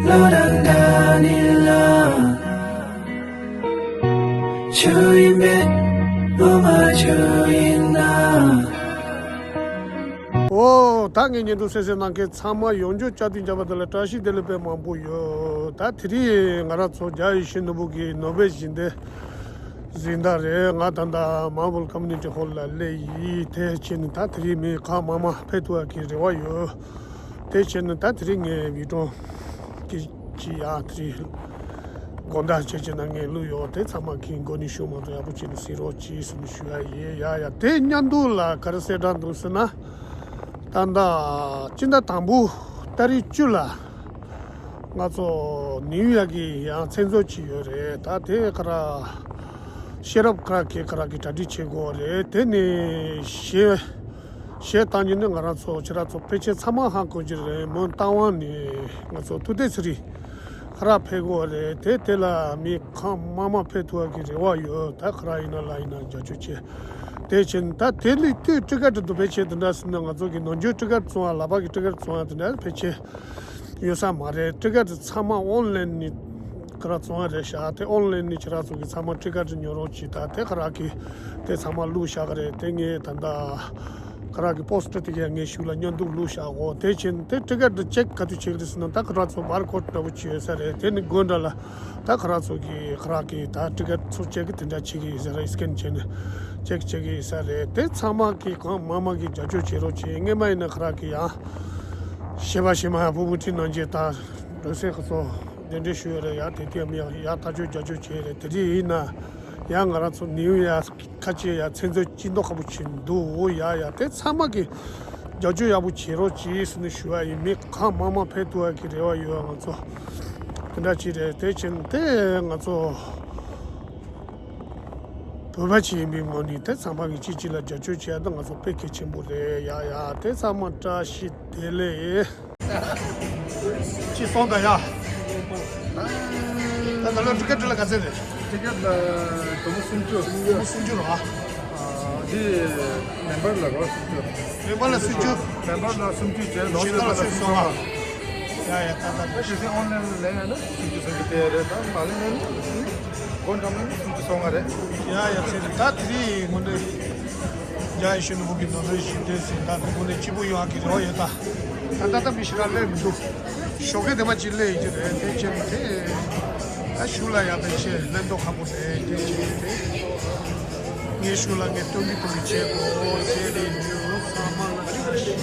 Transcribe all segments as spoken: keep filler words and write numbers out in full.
བློ་རང་འདྲ་ནི་ལ། ཆུ་ཡིན་མེད་ལོ་མ་ཆུ་ཡིན་ན། ཨོ། ད་ངའི་བརྙན་ཐུང་གསན་གཟིགས་གནང་མཁན་ཚང་མ་ཡོངས་རྫོགས་བཅའ་དུས་འཇགས་པ་དེ་ལ་བཀྲ་ཤིས་བདེ་ལེགས་དཔེ་མང་པོ་ཡོད། ད་དེ་རིང་ང་རང་ཚོ་རྒྱ་ཡེ་ཤེས་ནོར་བུ་གི་ནོ་བེལ་ཞི་བདེ་གཟེངས་རྟགས་རེད། ང་ད་ལྟ་མར་བལ་ཀོ་མུ་ནི་ཊི་ཧོལ་ལ་སླེབས་ཡིན། དེ་བྱས་ནས་ད་དེ་རིང་མི་གང་མང་མང་ཕེབས་ཐུབ་པ་གི་རེ་བ་ཡོད། དེ་བྱས་ནས་ད་དེ་རིང་ངས་བི་ཀྲོ་གི་ཅི་ཡ་དེ་རིང་དགོང་དག་བྱས་བྱས་ན་ངས་བླུགས་ཡོད། དེ་ཚང་མ་གི་མགོ་ནས་གཞུག་མ་དུ་ཡག་པོ་བྱས་ནས་གཟིགས་རོགས་གྱིས་ཟེར་ནས་ཞུ་ཡ་ཡིན། ཡ་ཡ། དེ་མཉམ་དུ་ལ་ག་རེ་གསལ་བསྒྲགས་འདུག་ཟེར་ན། ད་ལྟ་སྤྱི་ཟླ་དང་པོ་ཏ་རིག་བཅུ་ལ་ང་ཚོ་ནིའུ་ཡོག་གི་ཡང་མཚན་ཚོགས་ཅིག་ཡོད་རེད། ད་དེ་ག་ར་ཤེས་རབ་ག་ར་གི་ག་ར་གི་གྲ་སྒྲིག་བྱེད་དགོས་རེད། དེ་ནས་གཞས་གཞས་བཏང་རྒྱུ་ནི་ང་རང་ཚོ་ཁྱེད་རང་ཚོ་ཕལ་ཆེར་ཚང་མ་ཧ་གོ་རྒྱུ་རེད། མོན་རྟ་དབང་ནས་ང་ཚོ་ཐུབ་བསྟན་ཚེ་རིང་ག་ར་ཕེབས་དགོས་རེད། དེ་དེ་ལ་མི་གང་མང་མང་ཕེབས་ཐུབ་པ་གི་རེ་བ་ཡོད། ད་ག་ར་ཡིན་ན་ལ་ཡིན་ན་རྒྱབ་སྐྱོར་བྱེད། དེ་བྱས་ནས་ད་དེ་ལས་ལྟོས་ཊི་ཀེ་ཊི་འདུག་ཕལ་ཆེར་དེ་འདྲ་ཟེར་ན་ང་ཚོ་གི་ནམ་རྒྱུན་ཊི་ཀེ་ཊི་བཙོང་བ་ལག་པ་གི་ཊི་ཀེ་ཊི་བཙོང་བ་དེ་འདྲ་ཕལ་ཆེར་ཡོད་ས་མ་རེད། ཊི་ཀེ་ཊི་ཚང་མ་ཨོན་ལན་ནས་ག་ར་བཙོང་བ་རེད་ཤག་དེ་ཨོན་ལན་ནས་ཁྱེད་རང་ཚོ་གི་ཚང་མ་ཊི་ཀེ་ཊི་ཉོ་རོགས་གྱིས། ད་དེ་ག་ར་གི་དེ་ཚང་མ་བླུགས་བཞག་གི་རེད། དེ་ངས་ད་ལྟ་ག་ར་གི་པོ་སི་ཊར་དེ་ག་ངས་ཞུ་ལ་མཉམ་དུ་བླུགས་བཞག་གོ། དེ་བྱས་ནས་དེ་ཊི་ཀེ་ཊི་ཅེག་ག་དུས་བྱེད་ཀྱི་རེད་ཟེར་ན། ད་ག་ར་ཚོ་བར་ཀོ་ཌི་འདྲ་པོ་ཅིག་ཡོད་ས་རེད། དེ་ནི་སྒོ་འདྲ་ལ་ད་ག་ར་ཚོ་གི་ག་ར་གི་ད་ཊི་ཀེ་ཊི་ཚོ་ཅེག་གི་དེ་འདྲ་བྱེད་ཀྱི་ཡོད་ས་རེད། སི་ཀེན་བྱས་ནས་ཅེག་བྱེད་ཀྱི་ཡོད་ས་རེད། དེ་ཚང་མ་གི་གང་མང་མང་གི་རྒྱབ་སྐྱོར་བྱེད་རོགས་བྱེད། སྔས་མ་ཡིན་ན་ག་ར་གི་ཡང་གཞས་པ་གཞས་མ་ཡང་བུ་བུ་ཁྲིད་གནང་རྗེས་ད་འགྲོ་སའི་ཁ་ཚོ་གདན་འདྲེན་ཞུ་ཡོད་རེད། ཡང་དེ་དུས་ཡང་ཡང་ཐག་གཅོད་རྒྱབ་སྐྱོར་བྱས་རེད། དེ་རིང་ཡིན་ན་ཡང་ང་རང་ཚོ་ནིའུ་ཡོག་ཁ་ཆེ་ཡ་མཚན་ཚོགས་སྤྱི་མདོ་ཁ་པོ་ཆེ་འདུག་ཡ་ཡ། དེ་ཚང་མ་གི་རྒྱབ་སྐྱོར་ཡག་པོ་བྱེད་རོགས་གྱིས་ཟེར་ནས་ཞུ་བ་ཡིན། མི་གང་མང་མང་ཕེབས་ཐུབ་པ་གི་རེ་བ་ཡོད། ང་ཚོ་དེ་འདྲ་ཅིག་རེད། དེ་ཕྱིན་དེ་ང་ཚོ་བོད་པ་ཅིག་ཡིན་པའི་ངོས་ནས་དེ་ཚང་མ་གི་གཅིག་གཅིག་ལ་རྒྱབ་སྐྱོར་བྱེད་ཡ་ད་ང་ཚོ་དཔེ་གལ་ཆེན་པོ་རེད། ཡ་ཡ། དེ་ཚང་མ་བཀྲ་ཤིས་བདེ་ལེགས། ཅི་སོང་ད་ཡ། ད་ད་ལོ་ཊི་ཀེ་ཊི་ལ་ག་ཚད་རེད། ཊི་ཀེ་ཊི་ལ་སྒོར་མོ་སུམ་ཅུ། སུམ་ཅུ་རོ། ཨ། འདི་མེམ་བར་ལ་རོ་སུམ་ཅུ། མེམ་བར་ལ་སུམ་ཅུ། མེམ་བར་ལ་སུམ་ཅུ་བྱས། ནང་ཞེ་ཆོས་ལ་ལ་སུམ་ཅུ་སོང་བ། ཡ་ཡ། ད་ད་ད་ཞེ་ཆོས་ཨོན་ལན་ལེན་ཡ་ན་སུམ་ཅུ་སོང་གི་དེ་རེད། ད་མ་ལེན་ན་ནི་སྒོ་འགྲམ་ལ་ནི་སུམ་ཅུ་སོང་བ་རེད། ཡ་ཡ། ཚེ་རིང་ད་དེ་རིང་ངོ་ནས་རྒྱ་ཡེ་ཤེས་ནོར་བུ་གི་ནོར་བུའི་ཞི་བདེ་གཟེངས་རྟགས་དེ་ངོ་ནས་སྐྱིད་པོ་ཡོང་བ་གི་རེ་བ་ཡོད། ད་ད་ད་ད་མི་ཞིག་ར་སླེབས་མི་འདུག་ཞོགས་ཀས་དེ་མ་ཅིག་སླེབས་ཡོད་ཀྱི་རེད། དེ་བྱས་ནས་དེ་ད་ཞུ་ལ་ཡག་པའི་ཆེད་ལེན་མདོག་ཁ་པོ་རེད། དེ་བྱས་ནས་དེ་ངས་ཞུ་ལ་ངས་སྟོན་གི་སྟོན་གི་བྱེད་དགོས་བྱས་ནས་ཚང་མ་ལ་ཞུ་ཞུ།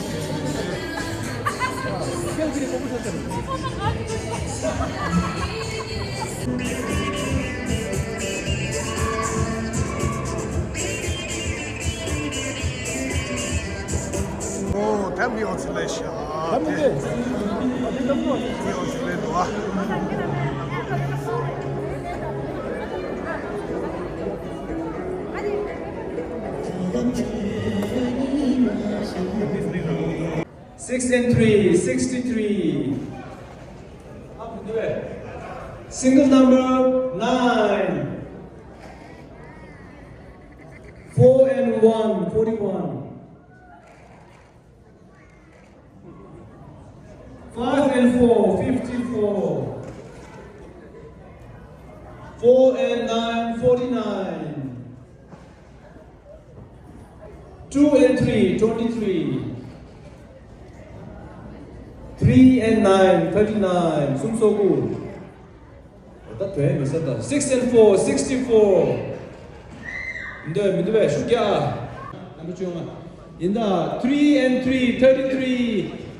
ཨོ། ད་མི་ཨོ་ཙི་ལེ་ཤ། ད་མི་ལེ། མི་ཨོ་ཙི་ལེ་འདུག་ཨ། Six and three, sixty-three. Single number nine. Four and one, forty-one. Five and four, fifty-four. Four and nine, forty-nine. Two and three, twenty-three. Three and nine, thirty-nine. སུམ་སོ་དགུ། ད་དོན་མི་ཟེར་ད། Six and four, sixty-four. མི་འདུག་མི་འདུག་པས་ཤུགས་རྒྱག་ཨ། ནམ་པ་བཅོ་ལྔ། ཡིན་ད། Three and three, thirty-three.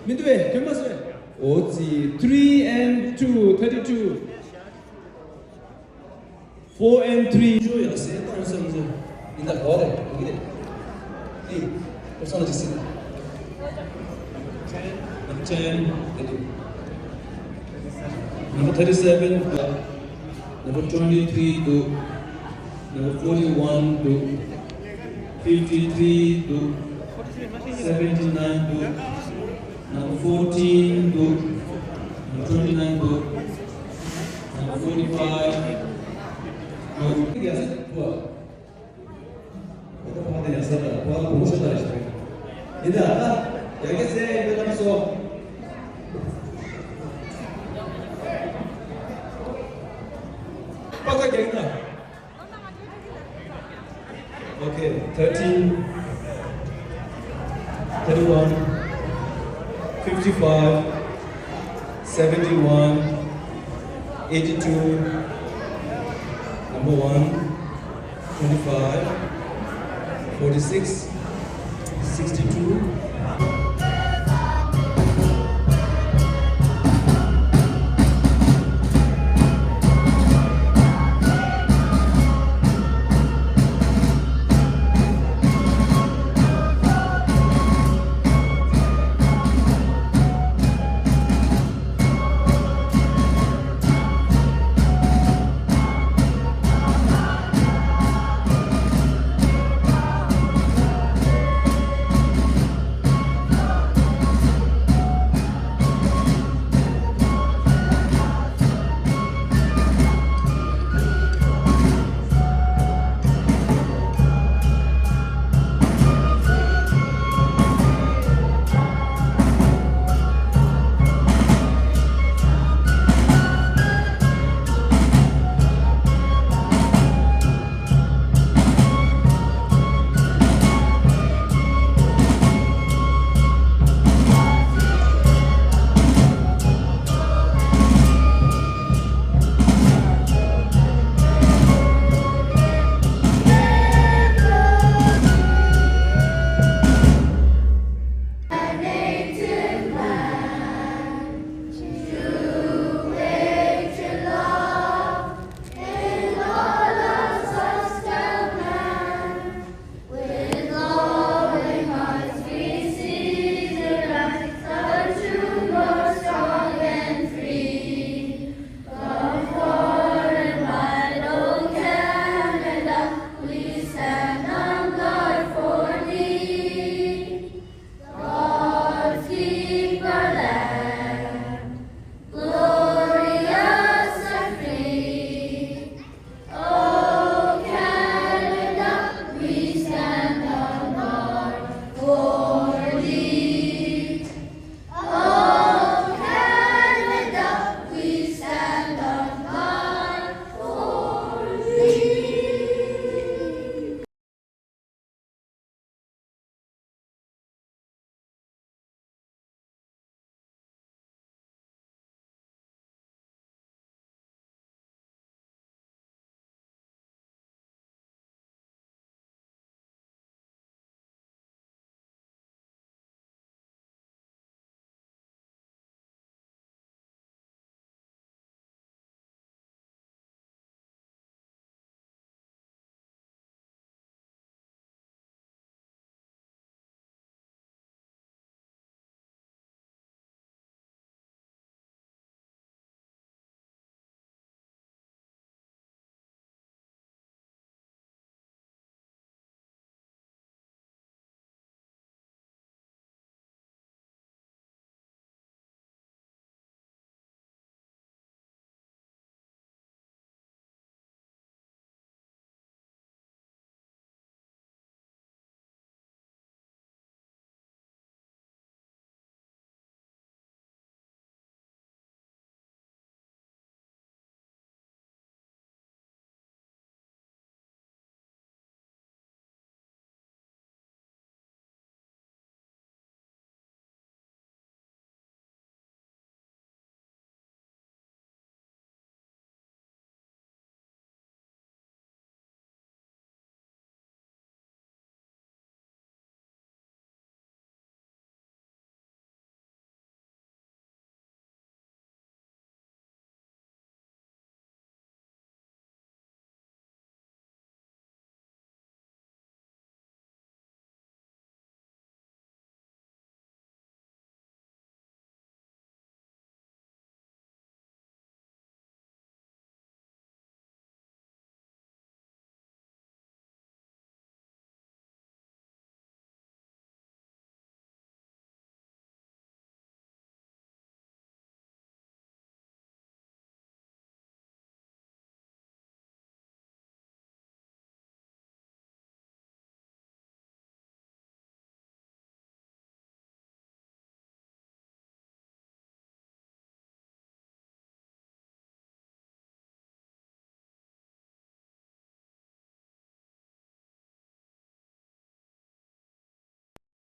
མི་འདུག་པས་དོན་མ་ཟེར། ཨོ་ཙི། Three and two, thirty-two. Four and three. ཅོ་ཡ་ཟེར་ཏང་ཟེར་མི་ཟེར། ཡིན་ད་གོ་རེད། ཡིན་གི་རེད། ཨི། ཁོ་སང་ལ་ཅིག་ཟེར། Number ten. Number thirty-seven. Number twenty-three འདུག Number forty-one འདུག Fifty-three འདུག Seventy-nine འདུག Number fourteen འདུག Number twenty-nine འདུག Number forty-five འདུག་ཡིན་ད། ད་ཡ་གི་ཟེར་ཡོད་ལམ་སོ། Okay, thirteen, thirty-one, fifty-five, seventy-one, eighty-two, number one, twenty-five, forty-six, sixty-two.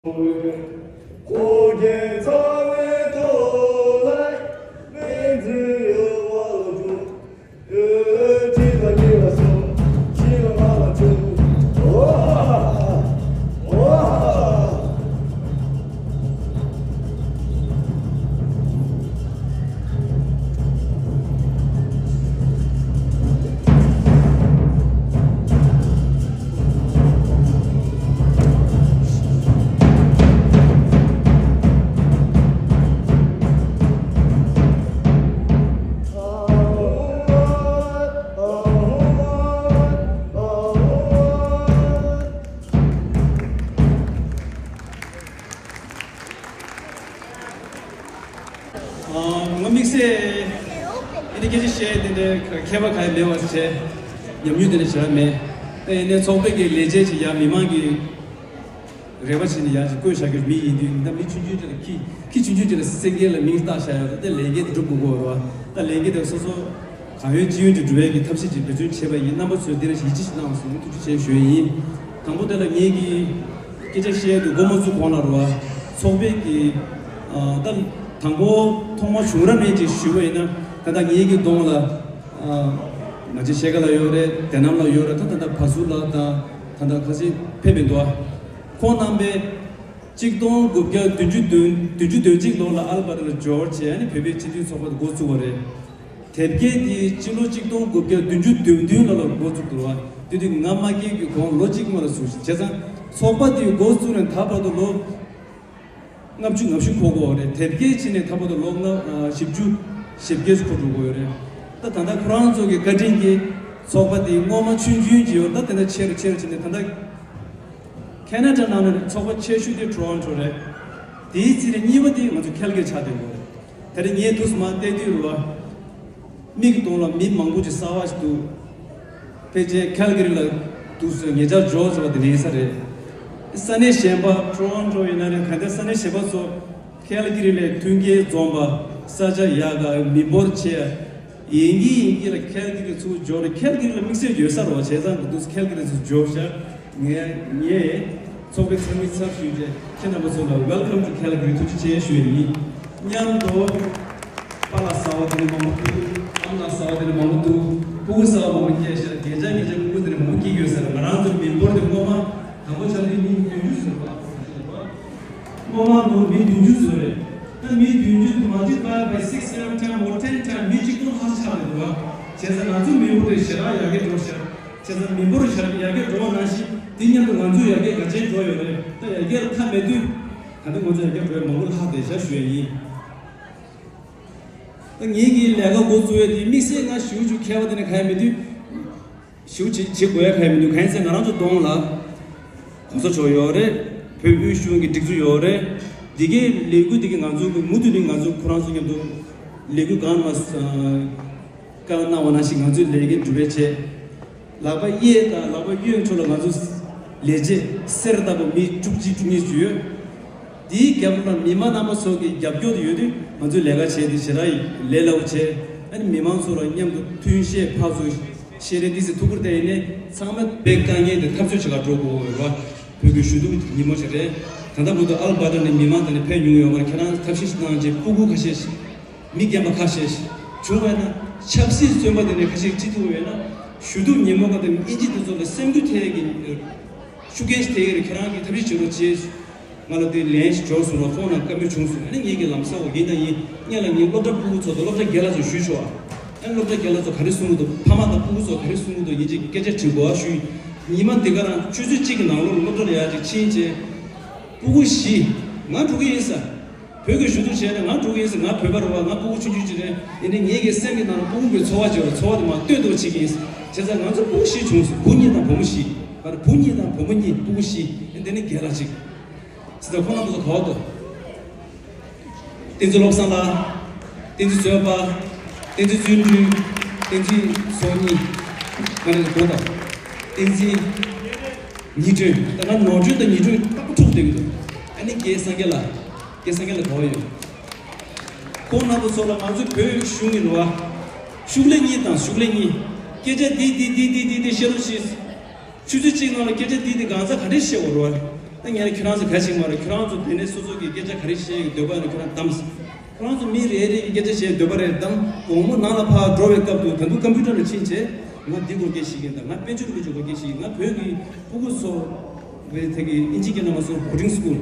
ཨ། ང་དམིགས་བསལ་ཨེ་ནི་སྐད་ཆ་བཤད་དེ་འདྲའི་མཁས་པ་གང་ཡང་མེད་པ་བྱས། ཉམས་མྱོང་དེ་འདྲ་བྱས་མེད། ཨེ་ནི་ཚོགས་པའི་གི་ལས་བྱེད་ཅིག་ཡང་མི་མང་གི་རེ་བ་བྱས་ནས་ཡར་ཅིག་བསྐོས་བཞག་གི་མི་ཡིན་དུས། ད་མི་ཆུང་ཆུང་ཅིག་ལ་ཁྱི་ཁྱི་ཆུང་ཆུང་ཅིག་ལ་སེང་གེ་ལ་མིང་བཏགས་བཞག་ཡོད། ད་ལས་འགན་དེ་སྒྲུབ་དགོས་ཀྱི་ཡོད་རེད་བ། ད་ལས་འགན་དེ་སོ་སོ་གང་ཡོད་ཅི་ཡོད་ཅིག་སྒྲུབ་ཡས་ཀྱི་ཐབས་ཤེས་ཅིག་འབད་བརྩོན་བྱས་པ་ཡིན། རྣམ་པ་ཚོས་འདི་འདྲ་ཞིག་ཡིད་ཆེས་གནང་སོང་། ཐུགས་རྗེ་ཆེ་ཞུ་ཡས་ཡིན། དང་པོ་དེ་ལ་ངེད་ཀྱིས་སྐད་ཆ་བཤད་དུས་འགོ་མ་བཙུགས་གོང་ལ་རེད་བ། ཚོགས་པའི་གི་ཨ། ད་དང་པོ་ཐོག་མ་བྱུང་རབས་ནས་ཅིག་ཞུས་པ་ཡིན་ན། ད་ལྟ་ངེད་ཀྱི་གདོང་ལ་ཨ། ང་ཚོ་ཤེལ་དཀར་ལགས་ཡོད་རེད། བདེ་ནམ་ལགས་ཡོད་རེད། ད་ད་ལྟ་བ་སུ་ལགས་དང་ད་ལྟ་ཁ་ཤས་ཕེབས་མི་འདུག་ཨ། ཁོང་རྣམ་པས་གཅིག་སྟོང་དགུ་བརྒྱ་བདུན་ཅུ་དོན་བདུན་ཅུ་དོན་གཅིག་ལོ་ལ་ཨལ་བྷར་ཊ་ལ་འབྱོར་བྱས། ཨ་ནི་བོད་པའི་སྤྱི་མཐུན་ཚོགས་པ་དེ་འགོ་བཙུགས་པ་རེད། དེབ་སྐྱེལ་དེ་སྤྱི་ལོ་གཅིག་སྟོང་དགུ་བརྒྱ་བདུན་ཅུ་དོན་བདུན་ལོ་ལ་འགོ་བཙུགས་འདུག་བ། དེ་དུས་ང་མ་སྐྱེས་ཀྱི་གོང་ལོ་གཅིག་མ་ལ་སོང་ཞིག་བྱས་ཙང་ཚོགས་པ་དེ་འགོ་བཙུགས་ནས་ད་བར་དུ་ལོ་ལྔ་བཅུ་ང་བཞི་འཁོར་གྱི་ཡོད་རེད། དེབ་སྐྱེལ་བྱས་ནས་ད་བར་དུ་ལོ་ལྔ་ཨ། བཞི་བཅུ་ཞེ་བརྒྱད་འཁོར་འགྲོ་གི་ཡོད་རེད། ད་ད་ལྟ་ཁོ་རང་ཚོ་གི་བཀའ་དྲིན་གྱིས་ཚོགས་པ་དེ་སྔོན་མ་ཆུང་ཆུང་ཅིག་ཡོད། ད་དེ་འདྲ་ཆེ་རུ་ཆེ་རུ་ཕྱིན་ནས་ད་ལྟ་ཁེ་ན་ཌ་ནང་ནས་ཚོགས་པ་ཆེ་ཤོས་དེ་ཊོ་རོན་ཊོ་རེད། དེའི་རྗེས་ནས་གཉིས་པ་དེ་ང་ཚོ་ཁལ་གྷ་རི་ཆགས་བསྡད་ཡོད་རེད། དེ་རིང་ངས་དུས་སུ་མར་བལྟས་དུས་རེད་བ། མིག་གི་གདོང་ལ་མི་མང་པོ་ཅིག་གསར་པ་ཞིག་འདུག་ཕལ་ཆེར་ཁལ་གྷ་རི་ལ་དུས་སུ་ཉེ་ཆར་འབྱོར་ཚར་བ་དེ་འདྲ་ཡིན་ས་རེད། ས་གནས་གཞན་པ་ཊོ་རོན་ཊོ་ཡིན་ན་རེད། ག་འདྲ་ས་གནས་གཞན་པ་ཚོ་ཁལ་གྷ་རི་ལས་མཐུན་རྐྱེན་འཛོམས་པ། ས་ཆ་ཡག་ག་མི་འབོར་ཆེ། ཡིན་གྱི་ཡིན་གྱི་ལ་ཁལ་གྷ་རི་ཚུར་འབྱོར་རེད། ཁལ་གྷ་རི་ལ་དམིགས་བསལ་ཡོད་ས་རེད་བ། བྱས་ཙང་དུས་སུ་ཁལ་གྷ་རི་ཚུར་འབྱོར་ཤག་ངས་ངས་ཚོགས་པའི་ཚབ་མི་ཚབ་ཞུས་བྱས་ཁྱེད་རྣམ་པ་ཚོ་ལ་Welcome to Calgary ཐུགས་རྗེ་ཆེ་ཞུ་ཡས་ཡིན། མཉམ་དུ་པཱ་ལགས་གསར་པ་དེ་འདྲ་མང་པོ་འདུག་ཨ་མ་ལགས་གསར་པ་དེ་འདྲ་མང་པོ་འདུག་ཕྲུ་གུ་གསར་པ་མང་པོ་སྐྱེས་ཤག་རྒན་ཆགས་ངེད་ཅག་ཕྲུ་གུ་དེ་འདྲ་མང་པོ་སྐྱེས་ཡོད་ས་རེད། ང་རང་ཚོ་མི་འབོར་དེ་སྔོན་མ་དང་པོ་ཆགས་དུས་མི་བདུན་ཅུ་ཙམ་རེད་པ། སྔོན་མ་ལོ་མི་བདུན་ཅུ་ཙམ་རེད། ད་མི་བདུན་ཅུ་multiply by six, seven time or ten time མི་གཅིག་སྟོང་ལྷག་ཆགས་རེད་འདུག་བ། བྱས་ཙང་ང་ཚོ་མི་འབོར་དེ་ཞེ་དྲག་ཡར་རྒྱས་འགྲོ་ཤག་བྱས་ཙང་མི་འབོར་ཞེ་དྲག་ཡར་རྒྱས་འགྲོ་བ་ནང་བཞིན་དེ་མཉམ་དུ་ང་ཚོའི་ཡར་རྒྱས་ག་ཚད་འགྲོ་ཡོད་རེད། ད་ཡར་རྒྱས་ལ་མཐའ་མེད་དུས་ད་ལྟ་ང་ཚོ་ཡར་རྒྱས་འགྲོ་ཡ་མང་པོ་ལྷག་བསྡད་ཤག་ཞུ་ཡ་ཡིན། ད་ངེད་ཀྱི་ལས་ཀ་འགོ་བཙུགས་ཡ་དེ་དམིགས་བསལ་ང་ཞེ་པོ་ཅིག་མཁས་པ་དེ་འདྲ་གང་ཡང་མེད་དུས། ཞེ་པོ་ཅིག་བྱེད་དགོས་ཡ་གང་ཡང་མི་འདུག་གང་ཡིན་ཟེར་ན་ང་རང་ཚོ་གདོང་ལ་གོང་ས་མཆོག་ཡོད་རེད། བོད་དབུས་གཞུང་གི་སྒྲིག་འཛུགས་ཡོད་རེད། འདི་གའི་ལས་འགུལ་འདི་གའི་ང་ཚོ་གི་མུ་མཐུད་ནས་ང་ཚོ་ཁོ་རང་ཚོ་མཉམ་དུ་ལས་འགུལ་གང་མ་བཀའ་གནང་བ་ནང་བཞིན་ང་ཚོའི་ལས་འགན་སྒྲུབ་པའི་ཆེད། ལག་པ་གཡས་དང་ལག་པ་གཡོན་ཕྱོགས་ལ་ང་ཚོ་ལས་བྱེད་གསེར་ལྟ་བུ་མི་བཅུ་གཅིག་བཅུ་གཉིས་ཅིག་ཡོད། དེའི་རྒྱབ་ལ་མི་མང་རྣམ་པ་ཚོ་གི་རྒྱབ་སྐྱོར་དེ་ཡོད་དུས་ང་ཚོའི་ལས་ཀ་བྱས་ཏེ་ཞེ་དྲག་ལས་སླ་པོ་བྱས། ཨ་ནི་མི་མང་ཚོ་ལ་མཉམ་དུ་མཐུན་བཤད་ཕར་ཚུར་བཤད་རེས་ཏོག་ཙམ་ཐུགས་ཁུར་བསྟན་ནས་ཚང་མ་བོད་དཀའ་ངལ་དེ་ཐག་གཅོད་བྱེད་གར་འགྲོ་དགོས་ཡོད་པ། བོད་ཀྱི་ཞུ་གཏུག་ཉིན་མོ་ཞིག་རེད། ད་ལྟ་བར་དུ་ཨལ་བྷར་ཊ་ནས་མི་མང་དེ་ནས་ཕེབས་མྱོང་ཡོད་མ་རེད། ཁྱེད་རང་ཐབས་ཤེས་ཤིག་གནང་རྗེས་སྤུ་གུ་ཁ་ཤས་ཤིག་མི་རྒན་པ་ཁ་ཤས་ཤིག་བྱུང་བས་ན་ཆབ་སྲིད་བཙོན་པ་དེ་ནས་ཁ་ཤས་ཅི་ཐུབ་བས་ན་ཞུ་གཏུག་ཉིན་མོ་ག་དེ་དབྱིན་ཇི་དེ་ཚོ་ལ་སེམས་འགུལ་ཐེབས་ཀྱི་ཤུགས་རྐྱེན་ཞིག་ཐེབས་ཀྱི་རེད། ཁྱེད་རང་གིས་ཐབས་ཤེས་བྱེད་རོགས་བྱེད། ང་ལ་དེ་ལན་ཞིག་འབྱོར་སོང་ལ་ཁོང་ནང་བཀའ་མོལ་བྱུང་སོང་། ཨ་ནི་ངེད་ཀྱི་ལམ་སང་འོ་ཡིན་དང་ཡིན་སྔོན་ལ་ངས་སློབ་གྲྭ་སྤུ་གུ་ཚོ་དང་སློབ་གྲྭ་རྒན་ལགས་ཚོ་ཞུས་ཆོག་ཨ་ནི་སློབ་གྲྭ་རྒན་ལགས་ཚོ་ག་རེ་གསུང་གི་འདུག་ཕ་མ་དང་སྤུ་གུ་ཚོ་ག་རེ་གསུང་གི་འདུག་ཡིན་གཅིག་སྐད་ཆ་དྲི་དགོས་ཨ་ཞུས། ཉི་མ་དེ་ག་རང་ཆུ་ཚོད་གཅིག་གི་ནང་ལོགས་སློབ་གྲྭ་ལ་ཡར་ཅིག་ཕྱིན་རྗེས་སྤུ་གུ་བཞི། ང་འགྲོ་གི་ཡིན་ས། བོད་ཀྱི་ཞུ་གཏུག་བྱས་ནས་ང་འགྲོ་གི་ཡིན་ཟེར། ང་བོད་པ་རེད་བ། ང་སྤུ་གུ་ཆུང་ཆུང་ཅིག་རེད། ཡིན་ནའི་ངེད་ཀྱི་སེམས་ཀྱི་ནང་ལ་སྤུ་གུ་གི་ཚོར་བ་ཅིག་ཡོད་རེད། ཚོར་བ་དེ་མར་གཏོད་འདོད་བྱེད་ཀྱི་ཡིན། བྱས་ཙང་ང་ཚོ་སྤུ་གུ་བཞི་བྱུང་སོང་། བུ་གཉིས་དང་བུ་མོ་བཞི། ང་རང་བུ་གཉིས་དང་བུ་མོ་གཉིས། སྤུ་གུ་བཞི། ཡིན་དེ་ནི་རྒན་ལགས་གཅིག་ཟེར། ད་ཁོང་རྣམ་པ་ཚོ་ག་པར་འདུག་བསྟན་འཛིན་བློ་བཟང་ལགས། བསྟན་འཛིན་བཟོད་པ། བསྟན་འཛིན་བརྩོན་འགྲུས། བསྟན་འཛིན་ཚོགས་གཉིས། ང་རང་ཚོ་དགོངས་དག་བསྟན་འཛིན་ཉི་སྒྲོན། ད་ང་ནོར་སྒྲོན་དང་ཉི་སྒྲོན་རྟག་པར་འཁྲུག་བསྡད་ཀྱི་འདུག་ཨ་ནི་རྒན་སངས་རྒྱས་ལགས། རྒན་སངས་རྒྱས་ལགས་ག་པར་ཡོད། ཁོང་རྣམ་པ་ཚོ་ལ་ང་ཚོའི་བོད་གཞུང་གི་ལོ་བ། ཤུགས་ལས་གཉིས་དང་ཤུགས་ལས་གཉིས། སྐད་ཆ་འདི་འདི་འདི་འདི་འདི་བཤད་རོགས་གྱིས། ཆུ་ཚོད་གཅིག་ནང་ལ་སྐད་ཆ་འདི་འདི་གང་ཟག་ག་འདྲས་བཤད་དགོས་རེད་བ། ད་ངས་ཁྱོད་རང་ཚོ་ག་ཞིག་མ་རེད། ཁྱོད་རང་ཚོ་དེ་ནས་སོ་སོ་གི་སྐད་ཆ་ག་རེ་བཤད་ཡོད་འདོད་པ་ཡོད་ན་ཁྱོད་རང་གདམས། ཁྱོད་རང་ཚོ་མི་རེ་རེ་གི་སྐད་ཆ་བཤད་འདོད་པ་རེད་གདམས། དགོང་མོ་ནང་ལ་ཕར་འགྲོ་བའི་སྐབས་དུ་ད་དུང་ཀམ་པུ་ཊར་ལ་ཕྱིན་བྱས་ང་འདི་སྐོར་སྐད་ཤེས་ཀྱི་ཡིན། ད་ང་དཔལ་འབྱོར་སློབ་གྲྭའི་སྐོར་སྐད་ཤེས་ཀྱི་ཡིན། ང་བོད་ཀྱི་ཕྲུ་གུ་ཚོ་བའི་ཐད་ཀྱི་ཨིན་ཇི་སྐད་ནང་ལ་སོ་བོར་ཌིང་སི་ཀུལ་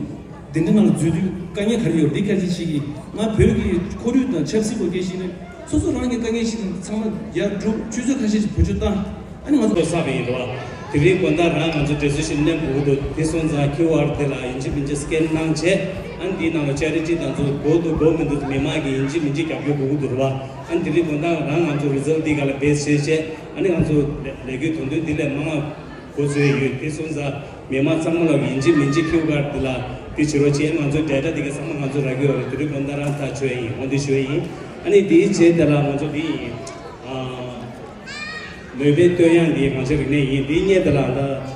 དེ་འདྲ་ནང་ལ་འཛུལ་དུས་དཀའ་ངལ་ག་རེ་ཡོད་འདི་ཁ་ཤས་ཤིག་གིས། ང་བོད་ཀྱི་ཁོར་ཡུག་དང་ཆབ་སྲིད་སྐོར་སྐད་ཤེས་ནས་སོ་སོ་རང་གི་དཀའ་ངལ་ཤེས་ནས་ཚང་མ་ཡར་སྒྲུབ། ཆུ་ཚོད་ཁ་ཤས་ཤིག་བེད་སྤྱོད་བཏང་། ཨ་ནི་ང་ཚོ་བསགས་པ་ཡིན་རེད་བ། དེ་རིང་དགོང་དག་རང་ང་ཚོ་བྲེལ་བཟོ་ཞིག་ལེན་དགོས་ཀྱི་འདུག་དེ་སོང་ཙང་ཁིའུ་ཨར་དེ་ལ་ཡིན་གཅིག་མིན་གཅིག་སི་ཀེན་གནང་བྱས། ཨ་ནི་འདིའི་ནང་ལ་ཅེ་རི་ཊི་དང་ཚོ་དགོས་འདུག་དགོས་མི་འདུག་མི་མང་གིས་ཡིན་གཅིག་མིན་གཅིག་རྒྱབ་སྐྱོར་དགོས་ཀྱི་འདུག་རེད་བ། ཨ་ནི་དེ་རིང་དགོང་དག་རང་ང་ཚོ་རི་ཛལ་ཊི་འདི་ག་ལ་བེས་བྱས་བྱས། ཨ་ནི་ང་ཚོ་ལས་ལས་འགུལ་དོན་དོན་འདི་ལས་མང་བ་འགོ་ཚུགས་ཡོད། དེ་སོང་ཙང་མི་མང་ཚང་མ་ལ་ཡིན་གཅིག་མིན་གཅིག་ཁིའུ་ཨར་འདི་ལ་འདི་བྱེད་རོགས་བྱས། ང་ཚོ་ཌེ་ཊ་འདི་ག་ཚང་མ་ང་ཚོ་རག་གི་ཡོད་རེད། དེ་རིང་དགོང་དག་རང་ཐག་ཆོད་ཡིན། འོ་འདི་ཞུ་ཡ་ཡིན། ཨ་ནི་དེའི་རྗེས་དེ་ལ་ང་ཚོ་འདི་ཡིན། ཨ། མོས་པའི་བསྟོད་དབྱངས་འདི་ང་ཚོའི་རིག་གནས་ཡིན། འདི་སྙན་དེ་ལ་ད།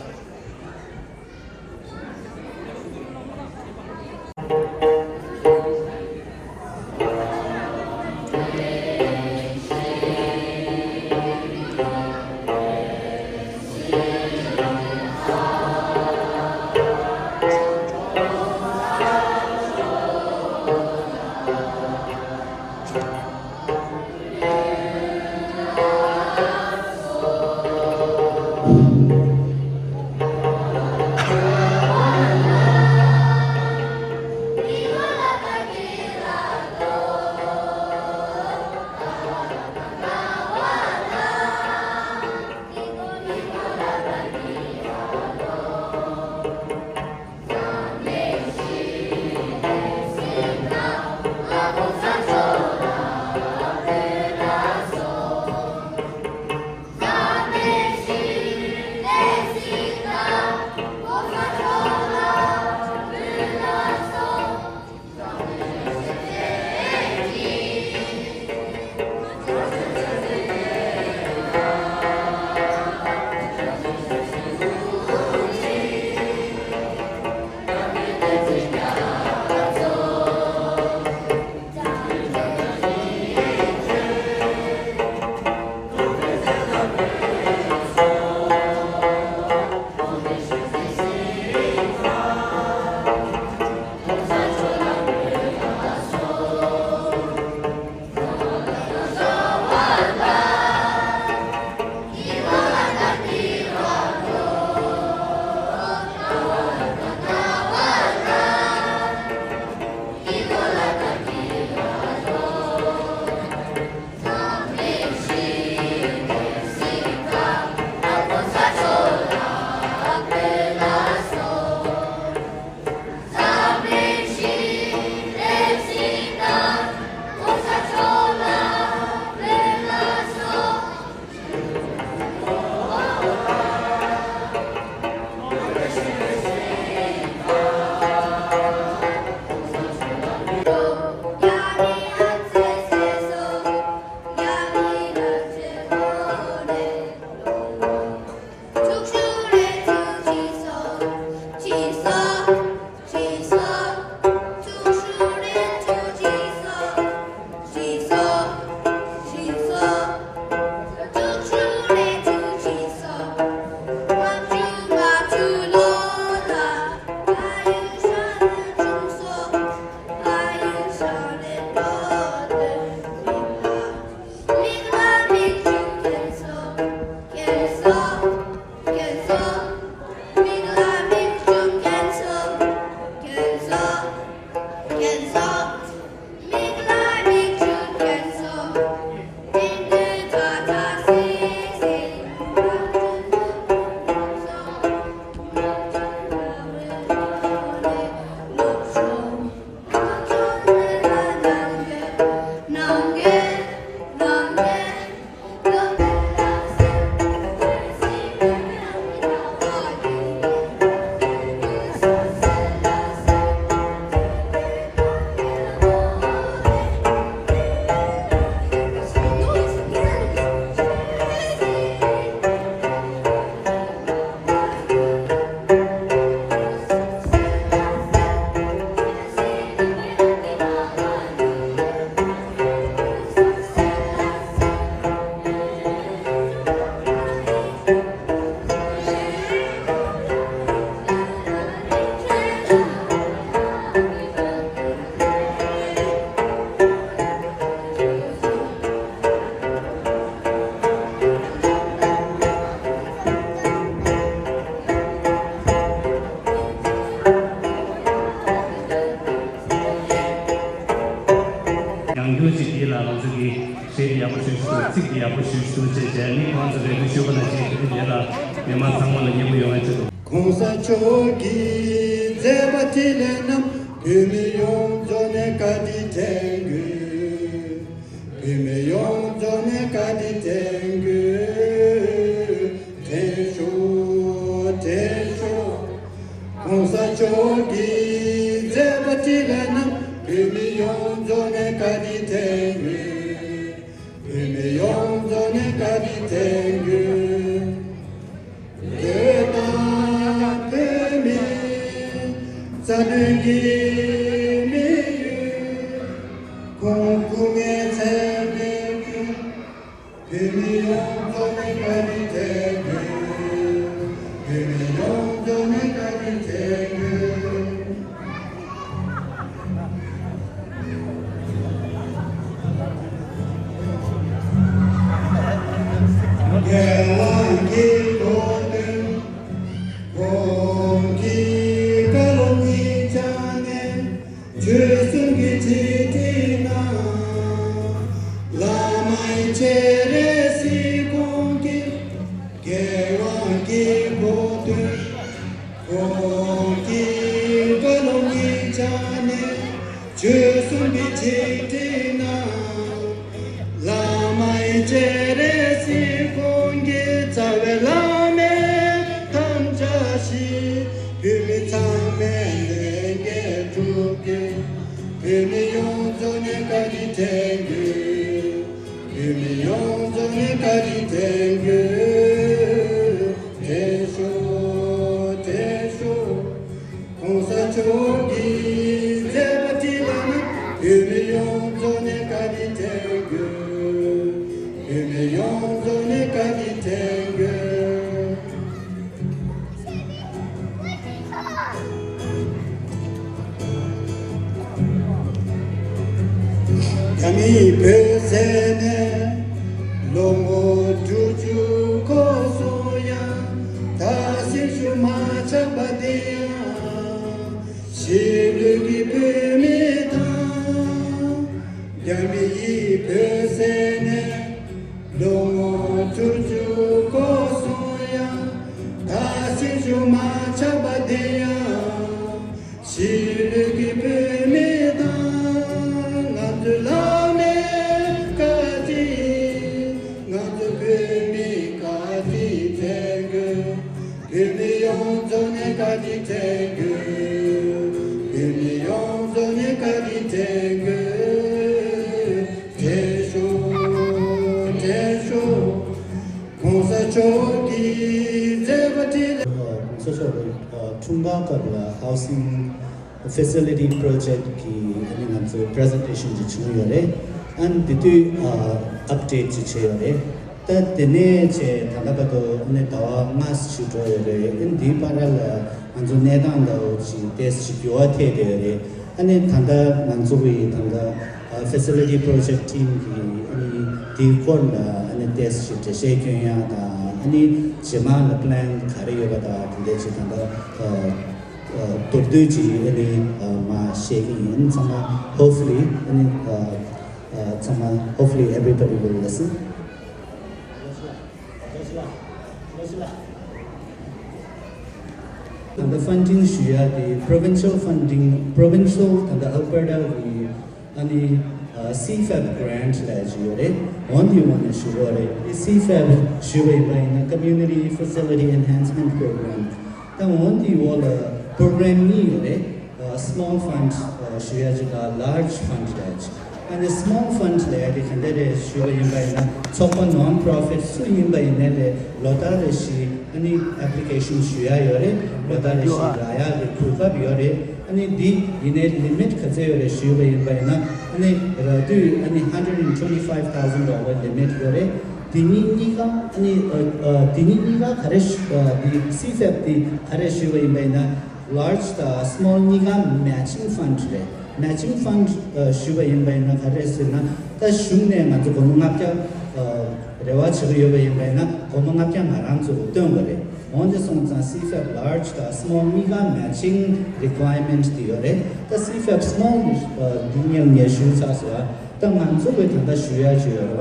ཡག་པོ་ཞུ་ཞུ་ཚིག་གི་ཡག་པོ་ཞུ་ཞུ་བྱས་བྱས་ནི་ཁོང་ཚོ་རེ་སྐུལ་ཞུ་བ་ལ་བྱས་ཏེ་ངེད་ལ་མི་མང་ཚང་མ་ལ་མཉེས་པོ་ཡོང་བའི་ཆེད་དུ། གོང་ས་མཆོག་གིས་མཛད་པ་འཕྲིན་ལས་རྣམས་བོད་མི་ཡོངས་རྫོགས་ནས་བཀའ་དྲིན་དྲན་དགོས། བོད་མི་ཡོངས་རྫོགས་ནས་བཀའ་དྲིན་དྲན་དགོས། དྲན་ཤོག་དྲན་ཤོག་གོང་ས་མཆོག་གིས་མཛད་པ་འཕྲིན་ལས་རྣམས་བོད་མི་ཡོངས་རྫོགས་ནས་བཀའ་དྲིན་དྲན་དགོས། བོད་མི་ཡོངས་རྫོགས་ནས་བཀའ་དྲིན་དྲན་དགོས། བོད་དང་བོད་མིའི་རྩ་དོན་གྱི་དམིགས་ཡུལ་ཁོང་སྐུ་ངལ་ཚད་མེད་ཀྱི། བོད་མི་ཡོངས་རྫོགས་ནས་བཀའ་དྲིན་དྲན་དགོས། བོད་མི་ཡོངས་རྫོགས་ནས་བཀའ་དྲིན་དྲན་དགོས། རྒྱལ་དབང་གི་གོ་སྟོན། ཁོང་གི་བཀའ་སློབ་གཉིས་ཆ་ནས། ཆོལ་གསུམ་གྱི་ཆིག་སྒྲིལ་གནང་། བླ་མ་སྤྱན་རས་གཟིགས་ཁོང་གི་རྒྱལ་དབང་གི་གོ་སྟོན། ཁོང་གི་བཀའ་སློབ་གཉིས་ཆ་ནས་ཆོལ་གསུམ་གྱི་ཆིག་སྒྲིལ་གནང་། བླ་མ་སྤྱན་རས་གཟིགས་ཁོང་གི་རྩ་བའི་བླ་མ་དམ་བཅའ་བཞིན། བོད་མི་ཚང་མས་ལས་འགན་སྒྲུབ་དགོས། བོད་མི་ཡོངས་རྫོགས་ནས་བཀའ་དྲིན་དྲན་དགོས། བོད་མི་ཡོངས་རྫོགས་ནས་བཀའ་དྲིན་དྲན་དགོས། དྲན་ཤོག་དྲན་ཤོག་གོང་ས་མཆོག་གིས་མཛད་པ་འཕྲིན་ལས་རྣམས་བོད་མི་ཡོངས་རྫོགས་ནས་བཀའ་དྲིན་དྲན་དགོས། བོད་མི་ཡོངས་རྫོགས་ནས་བཀའ་དྲིན་དྲན་དགོས། རྒྱ་མིའི་བོད་ཟེར་ནས་ལོ་ངོ་དྲུག་ཅུ་འཁོར་སོང་ཡང་། ད་སེམས་ཤུགས་མ་ཆག་པ་དེ་ཡང་། གཞིས་ལུས་ཀྱི་བོད་མི་དང་། རྒྱ་མི་ཡིས་བོད་ཟེར་ནས་ལོ་ངོ་བཅུ་བཅུ་འཁོར་སོང་ཡང་། ད་སེམས་ཤུགས་མ་ཆག་པ་དེ་ཡང་། གཞིས་ལུས་ཀྱི་བོད་མི་དང་། ང་ཚོའི་བླ་མའི་བཀའ་དྲིན། ང་ཚོ་བོད་མིའི་བཀའ་དྲིན་དྲན་དགོས། བོད་མི་ཡོངས་རྫོགས་ནས་བཀའ་དྲིན་དྲན་དགོས། བོད་མི་ཡོངས་རྫོགས་ནས་བཀའ་དྲིན་དྲན་དགོས། དྲན་ཤོག་དྲན་ཤོག་གོང་ས་མཆོག་གིས་མཛད་པ་འཕྲིན་ལས། གོང་ས་མཆོག་གི་འཁྲུངས་སྐར་སྐབས་ལ་housing facility project གི་ཨ་ནི་ང་ཚོ་presentation ཅིག་བྱུང་ཡོད་རེད། ཨ་ནི་དེ་དུས་update ཅིག་བྱས་ཡོད་རེད། ད་དེ་ནས་བྱས་ད་ལྟ་བར་དུ་ཨ་ནི་ཟླ་བ་ལྔ་ཙམ་ཞིག་འགྲོ་ཡོད་རེད། ཨ་ནི་དེའི་བར་ལ་ང་ཚོ་གནས་སྟངས་འདྲ་བོ་ཅིག་ཏོག་ཙམ་ཞིག་འགྱུར་བ་ཐེབས་བསྡད་ཡོད་རེད། ཨ་ནི་ད་ལྟ་ང་ཚོ་གི་ད་ལྟ་facility project team གི་ཨ་ནི་དེའི་སྐོར་ལ་ཨ་ནི་ཏོག་ཙམ་ཞིག་འགྲེལ་བཤད་སྐྱོན་ཡ་དང་། ཨ་ནི་རྗེས་མ་ལ་plan ག་རེ་ཡོད་པ་དང་དེ་འདྲ་ཅིག་ད་ལྟ་མདོར་བསྡུས་ཅིག་ཨ་ནི་མར་བཤད་ཀྱི་ཡིན། ཚང་མ་hopefully ཨ་ནི་ཚང་མ hopefully everybody will listen. ད་ལྟ་funding ཞུ་ཡ་དེ་provincial funding, provincial ད་ལྟ་Alberta གི་ཨ་ནི་CFAP grant ལབ་ཅིག་ཡོད་རེད། འོ་འདིའི་འོག་ནས་ཞུ་དགོས་རེད། དེ་CFAP ཞུས་པ་ཡིན་པ་ཡིན་ན་Community Facility Enhancement Program། ད་འོ་འདིའི་འོག་ལ་program གཉིས་ཡོད་རེད། ཨ་small fund ཨ་ཞུ་ཡ་ཅིག་དང་large fund ལབ་ཡ་ཅིག་ཨ་ནི་small fund ལབ་ཡ་དེ་ག་འདྲ་རེད་ཞུས་པ་ཡིན་པ་ཡིན་ན། ཚོགས་པ་non-profit སུ་ཡིན་པ་ཡིན་ནའི་ལས་ལོ་ལྟར་རེ་བཞིན་ཨ་ནི་application ཞུ་ཡ་ཡོད་རེད། ལོ་ལྟར་རེ་བཞིན་རག་ཡ་གི་གོ་སྐབས་ཡོད་རེད། ཨ་ནི་འདི་ཡིན་ནའི་limit ག་ཚད་ཡོད་རེད་ཞུས་པ་ཡིན་པ་ཡིན་ན། ཨ་ནི་རག་དུས་ཨ་ནི hundred and twenty five thousand dollar limit ཡོད་རེད། དེ་གཉིས་གཉིས་ཀ་ཨ་ནི་ཨ་ཨ་དེ་གཉིས་གཉིས་ཀ་ག་རེ་ཞུ་ཨ་དེ་CFAP དེ་ག་རེ་ཞུས་པ་ཡིན་པ་ཡིན་ན། Large དང་small གཉིས་ཀ་matching fund རེད། Matching fund ཨ་ཞུས་པ་ཡིན་པ་ཡིན་ན་ག་རེ་ཟེར་ན། ད་གཞུང་ནས་ང་ཚོ་སྒོར་མོ་ལྔ་བརྒྱ་ཨ་རེ་བ་བྱེད་ཀྱི་ཡོད་པ་ཡིན་པ་ཡིན་ན། སྒོར་མོ་ལྔ་བརྒྱ་ང་རང་ཚོ་ལ་སྟོན་དགོས་རེད། འོན་ཏེ་སོང་ཙང་CFAP large དང་small གཉིས་ཀ་matching requirement དེ་ཡོད་རེད། ད་CFAP small ཨ་འདི་སྔོན་ངས་ཞུས་ཚར་སོང་ཨ། ད་ང་ཚོ་གི་ད་ལྟ་ཞུ་ཡ་ཅིག་ཡོད་རེད་བ།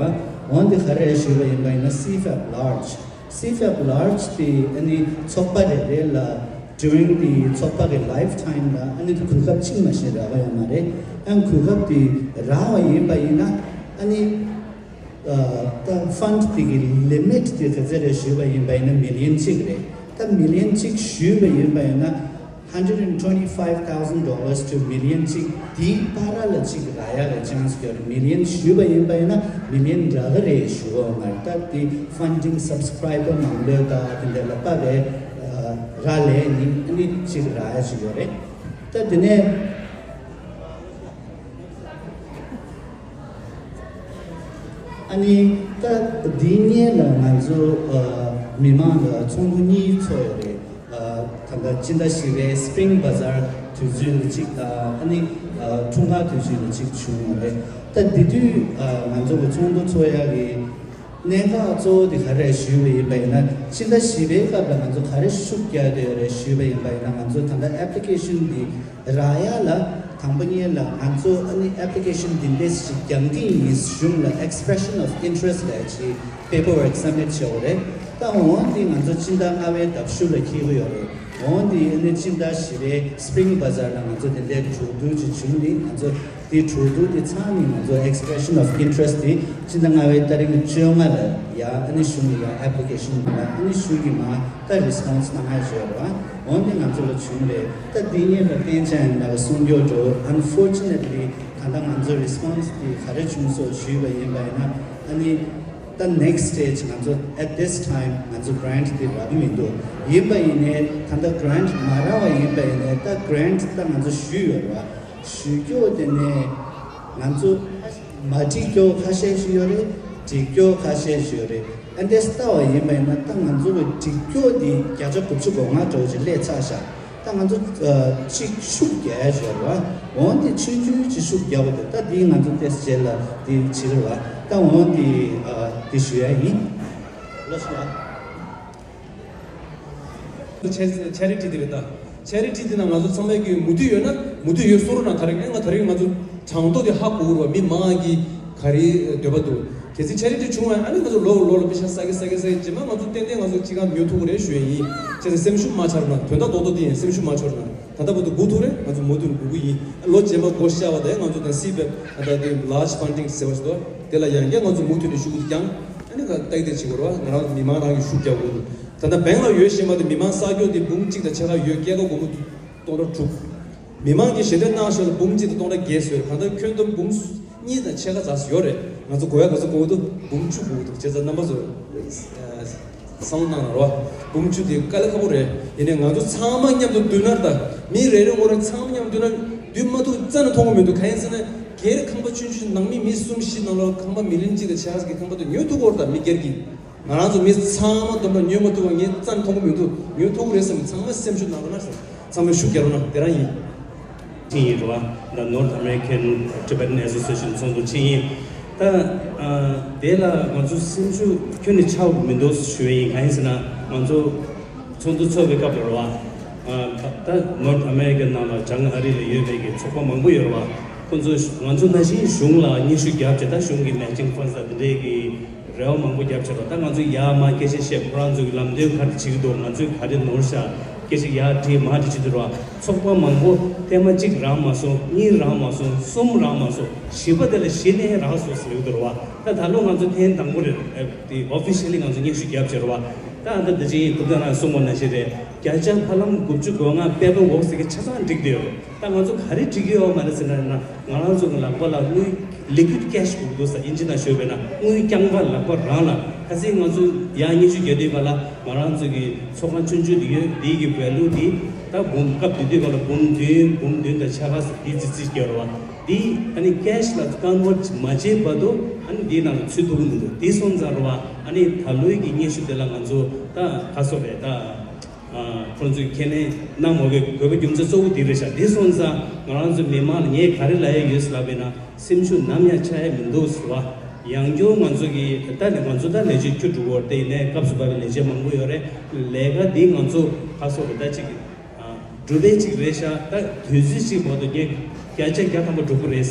འོན་ཏེ་ག་རེ་ཞུས་པ་ཡིན་པ་ཡིན་ན། སི་ཕེབ་ལར་ཇི། སི་ཕེབ་ལར་ཇི་དེ་ཨ་ནི་ཚོགས་པ་རེ་རེ་ལ་during the ཚོགས་པ་གི་life time ལ་ཨ་ནི་གོ་སྐབས་གཅིག་མ་ཞིག་རག་གི་ཡོད་མ་རེད། ཨ་གོ་སྐབས་དེ་རག་པ་ཡིན་པ་ཡིན་ན་ཨ་ནི། ཨ། ད་ཕན་ཌི་དེ་གི་ལི་མིཊ་དེ་ག་ཚོད་རེད་ཞུས་པ་ཡིན་པ་ཡིན་ན་མི་ལི་ཡན་གཅིག་རེད། ད་མི་ལི་ཡན་གཅིག་ཞུས་པ་ཡིན་པ་ཡིན་ན་hundred and twenty five thousand dollars to million གཅིག་དེའི་བར་ལ་གཅིག་རག་ཡ་གི་ཅན་སི་ཡོད་རེད། མི་ལི་ཡན་ཞུས་པ་ཡིན་པ་ཡིན་ན་མི་ལི་ཡན་རག་གི་རེད་ཞུ་གི་ཡོད་མ་རེད། ད་དེ་ཕན་ཌིང་སབ་སི་ཀ་རའི་བར་མང་པོ་ད་དེ་འདྲ་ལ་དཔག་པའི་རག་ལས་ནི་ཨ་ནི་གཅིག་རག་ཡ་ཅིག་ཡོད་རེད། ད་དེ་ནས། ཨ་ནི་ད་འདི་སྔོན་ལ་ང་ཚོ་ཨ་མི་མང་ལ་ཚོགས་འདུ་གཉིས་ཚོགས་ཡོད་རེད། ཨ་ད་ལྟ་སྤྱི་ཟླ་བཞི་པའི་སི་པི་རིང་བ་ཛར་དུས་ཚོད་ལ་གཅིག་དང་ཨ་ནི་ཨ་འཁྲུངས་སྐར་དུས་ཚོད་ལ་གཅིག་བྱུང་ཡོད་རེད། ད་འདི་དུས་ཨ་ང་ཚོ་གི་ཚོགས་འདུ་ཚོགས་ཡག་གི་གནད་འགག་གཙོ་བོ་དེ་ག་རེ་ཞུས་པ་ཡིན་པ་ཡིན་ན། སྤྱི་ཟླ་བཞི་པའི་སྐབས་ལ་ང་ཚོ་ག་རེ་ཤུགས་རྒྱག་བསྡད་ཡོད་རེད་ཞུས་པ་ཡིན་པ་ཡིན་ན། ང་ཚོ་ད་ལྟ་ཨེབ་ལི་ཀེ་ཤན་འདི་རག་ཡ་ལ་དང་པོ་ཉིད་ལ་ང་ཚོ་ཨ་ནི་ཨེབ་ལི་ཀེ་ཤན་འདི་འདྲས་ཞིག་རྒྱག་གི་ཡིན། གཞུང་ལ་expression of interest ལབ་ཅིག་པེ་པར་ཝརཀ་སབ་མིཊ་བྱེད་དགོས་རེད། ད་འོན་ཏེ་ང་ཚོ་སྤྱི་ཟླ་ལྔ་པའི་ཟླ་བཞི་ལ་འཁེལ་གྱི་ཡོད་རེད། འོན་ཏེ་ཨ་ནི་སྤྱི་ཟླ་བཞི་པའི་སི་པི་རིང་བ་ཛར་ལ་ང་ཚོ་དེ་འདྲའི་གྲོས་བསྡུར་ཅིག་བྱུང་ནས་ང་ཚོ་དེ་གྲོས་བསྡུར་དེ་ཚང་ནས་ང་ཚོ་expression of interest དེ་སྤྱི་ཟླ་ལྔ་པའི་ཏ་རིག་བཅོ་ལྔ་ལ་ཡ་ཨ་ནི་གཞུང་གི་ཡ་ཨེབ་ལི་ཀེ་ཤན་ཡིན་པ། ཨ་ནི་གཞུང་གིས་མ་ད་རི་སི་པོན་སི་གནང་ཡ་བཟོས་རེད་བ། འོན་ཏེ་ང་ཚོ་ལ་བྱུང་རེད། ད་དེ་ཉིད་ལ་བརྟེན་བྱས་ཡིན་ན་གསུང་རྒྱུ་འགྲོ། Unfortunately ད་ལྟ་ང་ཚོ་རི་སི་པོན་སི་དེ་ག་རེ་བྱུང་སོང་ཞུས་པ་ཡིན་པ་ཡིན་ན། ཨ་ནི་ད་next stage ང་ཚོ་at this time ང་ཚོ་གྷི་རན་ཊི་དེ་རག་གི་མི་འདུག་ཡིན་པ་ཡིན་ནའི་ད་ལྟ་གྷི་རན་ཊི་མ་རག་པ་ཡིན་པ་ཡིན་ནའི་ད་གྷི་རན་ཊི་ད་ང་ཚོ་ཞུས་ཡོད་རེད་བ། ཞུ་སྐྱོ་དེ་ནས་ང་ཚོ་མ་འགྲིག་སྐྱོ་ཁ་ཤས་ཤིག་ཡོད་རེད། འགྲིག་སྐྱོ་ཁ་ཤས་ཤིག་ཡོད་རེད། ཨ་འདྲས་ལྟ་བ་ཡིན་པ་ཡིན་ན་ད་ང་ཚོ་གི་འགྲིག་སྐྱོ་དེ་བརྒྱ་ཆ་དགུ་བཅུ་གོ་ལྔ་འདྲ་བོ་ཅིག་སླེབས་ཚར་ཤག་ད་ང་ཚོ་ཨ་གཅིག་ཤུགས་རྒྱག་ཡ་ཞིག་ཡོད་རེད་བ། འོན་ཏེ་ཆུང་ཆུང་ཅིག་ཤུགས་རྒྱག་པ་དེ་ད་དེ་ང་ཚོ་ཏོག་ཙམ་རྗེས་ལ་དེ་བྱེད་རེད་བ། ད་འོན་ཏེ་ཨ་དེ་ཞུ་ཡ་ཡིན། ལགས་སོ། ཆེ་ཆེ་རི་ཊི་དེ་རེད་ད། ཆེ་རི་ཊི་དེ་ན་ང་ཚོ་ཚང་མས་ཀྱི་མུ་མཐུད་ཡོད་ན་མུ་མཐུད་ཡོད་བཟོ་རོགས་གནང་། ད་རེས་ང་ད་རེས་ང་ཚོ་གྲངས་ཐོ་དེ་ཧ་གོ་གི་རེད་བ། མི་མང་གི་ག་རེ་འདོད་པ་འདུག་གལ་སྲིད་ཆེ་རི་ཊི་བྱུང་བ་ཡིན་ན་ཨ་ནི་ང་ཚོ་ལོ་ལོ་ལ་པེ་ཤ་བསགས་ཀྱི་བསགས་ཀྱི་བསགས་ཀྱི་རྗེས་མ་ང་ཚོ་ཏན་ཏན་ང་ཚོ་ཅི་ག་ཉོ་ཐུབ་ཀྱི་རེད་ཞུ་ཡ་ཡིན། བྱས་ཙང་སེམས་ཤུགས་མ་ཆག་རོགས་གནང་། དོན་དག་རྡོག་རྡོག་དེ་ཡིན། སེམས་ཤུགས་མ་ཆག་རོགས་གནང་། ད་ལྟ་བར་དུ་སྒུག་ཐུབ་རེད། ང་ཚོ་མུ་མཐུད་སྒུག་གི་ཡིན། ལོ་རྗེས་མ་སྒོ་ཕྱེ་བ་དེ་ང་ཚོ་དང་སི་པེབ་ད་ལྟ་དེ་large funding ཟེར་བ་ཞིག་འདུག་དེ་ལ་ཡང་བསྐྱར་ང་ཚོ་མུ་མཐུད་ནས་ཤུགས་རྒྱག་ཨ་ནི་ཁ་བཏགས་བསྡད་བྱེད་དགོས་རེད་བ། ང་རང་ཚོ་མི་མང་རང་གིས་ཤུགས་རྒྱག་དགོས་འདུག་ད་ལྟ་བེང་ལ་ཡོད་བཞིན་པ་དེ་མི་མང་གསར་སྐྱོང་དེ་འབུམ་གཅིག་དང་ཕྱེད་ཀ་ཡོད། སྐྱེད་ཀ་སྒོར་མོ་སྟོང་ཕྲག་དྲུག་མི་མང་གིས་ཞལ་འདོན་གནང་ཞོར་ལ་འབུམ་གཅིག་དང་སྟོང་ཕྲག་བརྒྱད་བཟོས་རེད། གང་ལྟར་ཁྱོན་བསྡོམས་འབུམ་གཉིས་དང་ཕྱེད་ཀ་ཙམ་ཡོད་རེད། ང་ཚོ་དགོས་ཡ་ག་ཚོད་དགོས་འདུག་འབུམ་བཅུ་དགོས་འདུག་བྱས་ཙང་རྣམ་པ་ཚོ་བསམ་བློ་གནང་རོགས། འབུམ་བཅུ་དེ་དཀའ་ལས་ཁག་པོ་རེད། ཡིན་ནའི་ང་ཚོ་ཚང་མ་མཉམ་དུ་མདུན་ན་ད་མི་རེ་རེ་ངོ་རེ་ཚང་མ་མཉམ་དུ་མདུན་ན་བསྡུ་མ་ཐུབ་རྩ་ནས་མཐོང་གི་མི་འདུག་གང་ཡིན་ཟེར་ན་སྒེར་ཁང་པ་ཆུང་ཆུང་ནང་མི་མི་གསུམ་བཞི་ནང་ལོགས་ཁང་པ་མི་ལོན་གཅིག་དང་ཕྱེད་ཀ་ཟིག་གི་ཁང་པ་དེ་ཉོ་ཐུབ་ཀྱི་ཡོད་རེད། ད་མི་སྒེར་གྱིས། ང་རང་ཚོ་མི་ཚང་མ་བསྡོམས་ན་ཉོ་མ་ཐུབ་པ་ངས་རྩ་ནས་མཐོང་གི་མི་འདུག་ཉོ་ཐུབ་ཀྱི་རེད་བསམ། ཚང་མ་སེམས་ཤུགས་གནང་རོགས་གནང་ཟེར། ཚང་མས་ཤུགས་རྒྱག་རོགས་གནང་། དེ་རང་ཡིན། ཆིངས་ཡིན་རེད་བ། ད་North American Tibetan Association ཚོགས་འདུ་ཆིངས་ཡིན། ད་ཨ་དེ་ལ་ང་ཚོ་སེམས་ཤུགས་ཁྱོན་ནས་ཆག་མི་འདུག་ཞུ་ཡ་ཡིན། གང་ཡིན་ཟེར་ན་ང་ཚོ་ཚོགས་འདུ་ཚོགས་པའི་སྐབས་ལ་རེད་བ། ཨ་ད་North America ནང་ལ་བྱང་ཨ་རི་ལ་ཡོད་པའི་གི་ཚོགས་པ་མང་པོ་ཡོད་རེད་བ། ཁོ་ཚོ་ང་ཚོ་ནང་བཞིན་གཞུང་ལ་སྙན་ཞུ་བརྒྱབ་བྱས། ད་གཞུང་གི་matching funds དང་དེ་འདྲའི་གི་རེ་བ་མང་པོ་བརྒྱབ་བྱས་རོགས། ད་ང་ཚོ་ཡར་མར་སྐད་ཆ་བཤད། ཁོ་རང་ཚོ་གི་ལམ་སྟོན་ག་རེ་བྱེད་ཀྱི་འདུག་ང་ཚོས་ག་རེ་ནོར་ཤག་སྐད་ཆ་ཡར་དྲིས་མར་དྲིས་བྱེད་དུས་རོགས། ཚོགས་པ་མང་པོ་ཐེངས་མ་གཅིག་རག་མ་སོང་། གཉིས་རག་མ་སོང་། གསུམ་རག་མ་སོང་། བཞི་པ་དེ་ལ་གཞི་ནས་རག་སོང་ཟེར་གྱི་འདུག་རོགས། ད་ད་ལོ་ང་ཚོ་ཐེངས་དང་པོ་རེད། ཨ་དེ་officially ང་ཚོ་སྙན་ཞུ་བརྒྱབ་བྱས་རོགས། ད་ཨ་ད་ད་ཅི་ཡིན་ཐུབ་ད་རང་གསུངས་པ་ནང་བཞིན་རེད། བརྒྱ་ཆ་ཧ་ལམ་དགུ་བཅུ་གོ་ལྔ་paperwork ཟེར་གྱི་ཆ་ཚང་འགྲིག་བསྡད་ཡོད་རེད། ད་ང་ཚོ་ག་རེ་འགྲིག་གི་ཡོད་མ་རེད་ཟེར་ན། ང་རང་ཚོ་གི་ལག་པ་ལ་དངུལ་liquid cash དགོས་འདུག་ས། ཨིན་ཇི་ནང་ཤོད་པས་ན་དངུལ་རྐྱང་པ་ལག་པ་རང་ལ། ཁ་སང་ང་ཚོ་ཡར་སྙན་ཞུ་རྒྱག་དུས་ག་ལ་ང་རང་ཚོ་གི་ཚོགས་ཁང་ཆུང་ཆུང་དེ་ཡོད། དེའི་གི་value དེ་ད་འབུམ་སྐབས་དེ་དུས་ག་ལ་འབུམ་བདུན་འབུམ་བདུན་དང་ཕྱེད་ཀ་དེ་ཙི་ཙི་སྐྱེ་རོ་བ། དེ་ཨ་ནི་cash ལ་convert བྱེད་མ་བྱས་བར་དུ་ཨ་ནི་དེའི་ནང་ལ་ཚུད་ཐུབ་ཀྱི་མི་འདུག་དེ་སོང་ཙང་རོ་བ། ཨ་ནི་ད་ལོའི་གི་སྙན་ཞུ་དེ་ལ་ང་ཚོ་ད་ཁ་སོ་རེད་ད། ཨ་ཁོང་ཚོས་ཁས་ལེན་གནང་མ་དགོས་དགོས་པའི་རྒྱུ་མཚན་གཙོ་བོ་དེ་རེད་ཤག་དེ་སོང་ཙང་ང་རང་ཚོ་མི་མང་ལ་ངས་ག་རེ་ལབ་ཡ་ཡོད་ཟེར་ལབ་པས་ན། སེམས་ཤུགས་ནམ་ཡང་ཆག་ཡ་མི་འདུག་ཟེར་བ། ཡང་བསྐྱར་ང་ཚོ་གི་ད་ནི་ང་ཚོ་ད་ལས་བྱེད་བཅུ་དྲུག་པོ་དེ་ཡིན་ནའི་སྐབས་སུ་བབས་པའི་ལས་བྱེད་མང་པོ་ཡོད་རེད། ལས་ཀ་འདི་ང་ཚོ་ཁ་སོ་རེ་ད་ཅིག་གྲུབ་པའི་ཅིག་རེད་ཤག་ད་དུས་ཚོད་ཅིག་བར་དུ་ངས་ བརྒྱ་ཆ་བརྒྱ་ཐམ་པ་འགྲུབ་ཀྱི་རེད་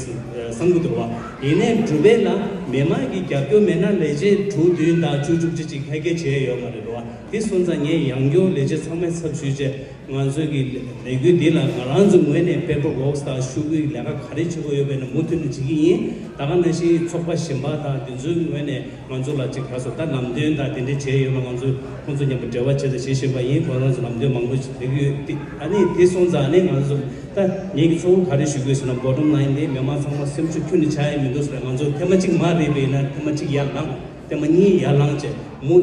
བསམ་གྱི་འདུག་བ། ཡིན་ནའི་འགྲུབ་པ་ལ་མི་མང་གི་རྒྱབ་སྐྱོར་མེད་ན་ལས་བྱེད་དྲུག་བདུན་དང་བཅུ་བཅུ་གཅིག་གཅིག་ཕལ་སྐད་བྱས་ཡོད་མ་རེད་བ། དེ་སོང་ཙང་ངས་ཡང་བསྐྱར་ལས་བྱེད་ཚང་མའི་ཚབ་ཞུས་བྱས། ང་ཚོའི་གི་ལས་འགུལ་འདི་ལ་ང་རང་ཚོའི་ངོས་ནས་paper works དང་ཤོག་གུའི་ལས་ཀ་ག་རེ་བྱེད་དགོས་ཡོད་པ་ཡིན་ན་མུ་མཐུད་ནས་བྱེད་ཀྱི་ཡིན། ད་ག་ནང་བཞིན་ཚོགས་པ་གཞན་པ་དང་དེ་ཚོའི་ངོས་ནས་ང་ཚོ་ལ་ཅིག་ག་སོ་ད་ལམ་སྟོན་དང་དེ་འདྲ་བྱས་ཡོད་པ། ང་ཚོས་ཁོང་ཚོ་མཉམ་པོ་འབྲེལ་བ་བྱས་དང་བྱེད་བཞིན་པ་ཡིན། ཁོ་རང་ཚོ་ལམ་སྟོན་མང་པོ་ཞིག་སླེབས་ཀྱི་ཡོད་དེ། ཨ་ནི་དེ་སོང་ཙང་ཨ་ནི་ང་ཚོ་ད་ངེད་ཀྱི་གཙོ་བོ་ག་རེ་ཞུ་དགོས་ཟེར་ན་bottom line དེ་མི་མང་ཚང་མ་སེམས་ཤུགས་ཁྱོན་ནས་ཆག་ཡ་མི་འདུག་ཟེར། ང་ཚོ་ཐེངས་མ་གཅིག་མ་རེད་པས་ན་ཐེངས་མ་གཅིག་ཡར་ལངས། ཐེངས་མ་གཉིས་ཡར་ལངས་བྱས་མུ་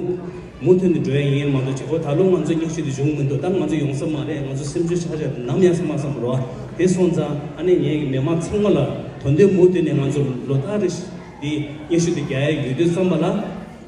མུ་མཐུད་ནས་འགྲོ་ཡ་ཡིན་མ་གཏོགས་ཅིག་ཨོ་ད་ལོ་ང་ཚོ་སྙན་ཞུ་དེ་བྱུང་མི་འདུག་ད་ང་ཚོ་ཡོང་ས་མ་རེད། ང་ཚོ་སེམས་ཤུགས་ཆག་ཆག་ནམ་ཡང་སེམས་མ་བསམ་རོགས། དེ་སོང་ཙང་ཨ་ནི་ངས་མི་མང་ཚང་མ་ལ་དོན་དུ་མུ་མཐུད་ནས་ང་ཚོ་ལོ་ལྟར་རེ་བཞིན་དེ་སྙན་ཞུ་དེ་རྒྱག་ཡ་ཡོད་དུས་ཙམ་པ་ལ་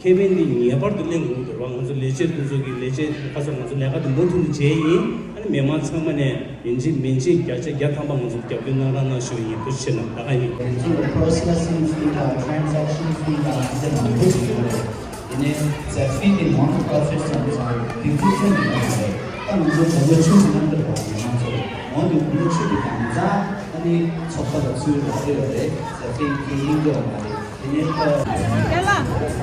ཁེ་ཕན་འདི་ངེས་པར་དུ་ལེན་དགོས་ཀྱི་འདུག་རོགས། ང་ཚོ་ལས་བྱེད་དེ་ཚོ་གི་ལས་བྱེད་ཁ་སང་ང་ཚོ་ལས་ཀ་དེ་མུ་མཐུད་དུ་བྱས་ཡིན། ཨ་ནི་མི་མང་ཚང་མ་ནས་ཡིན་གཅིག་མིན་གཅིག་བརྒྱ་ཆ་བརྒྱ་ཐམ་པ་ང་ཚོ་རྒྱབ་སྐྱོར་གནང་རོགས་གནང་ཞུ་ཡིན། ཐུགས་རྗེ་ཆེ་གནང་། ད་ག་ཡིན། དེ་ཚོ་processing fee དང་transaction fee དང་དེ་ཚོ་མང་པོ་ཞིག་ཡོད་རེད། དེ་ནས་ཟ་ཧྥི་དེ་non-profit organization དེ་ཚོ་ཁྱོན་ནས་ཡོད་རེད། ད་ང་ཚོ་དགོངས་པ་ཆུང་ཙམ་གནང་གི་རེད་པ། ང་ཚོ་འོན་ཏེ་དགོངས་པ་ཆུང་དུ་བཏང་ཙང་ཨ་ནི་ཚོགས་པ་ལ་ཚུར་ལོག་གི་ཡོད་རེད། ཟ་ཧྥི་དེ་ཡིན་གྱི་ཡོད་མ་རེད། དེ་ནས་ད།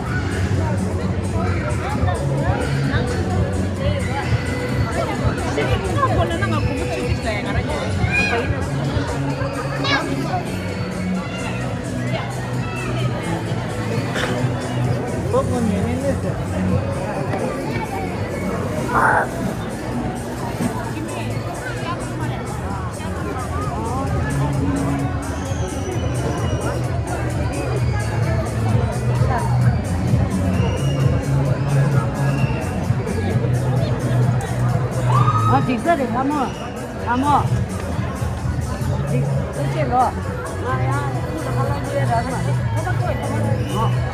ཨ་འགྲིག་ས་རེད་ལྷ་མོ། ལྷ་མོ། འགྲིག་ས་ཆེ་ལོ། ང་ཡང་ཁུ་ལ་ཁ་ལག་ཉོས་ར་མ། ཁ་པར་ཁོ་ཡི་ཁ་པར།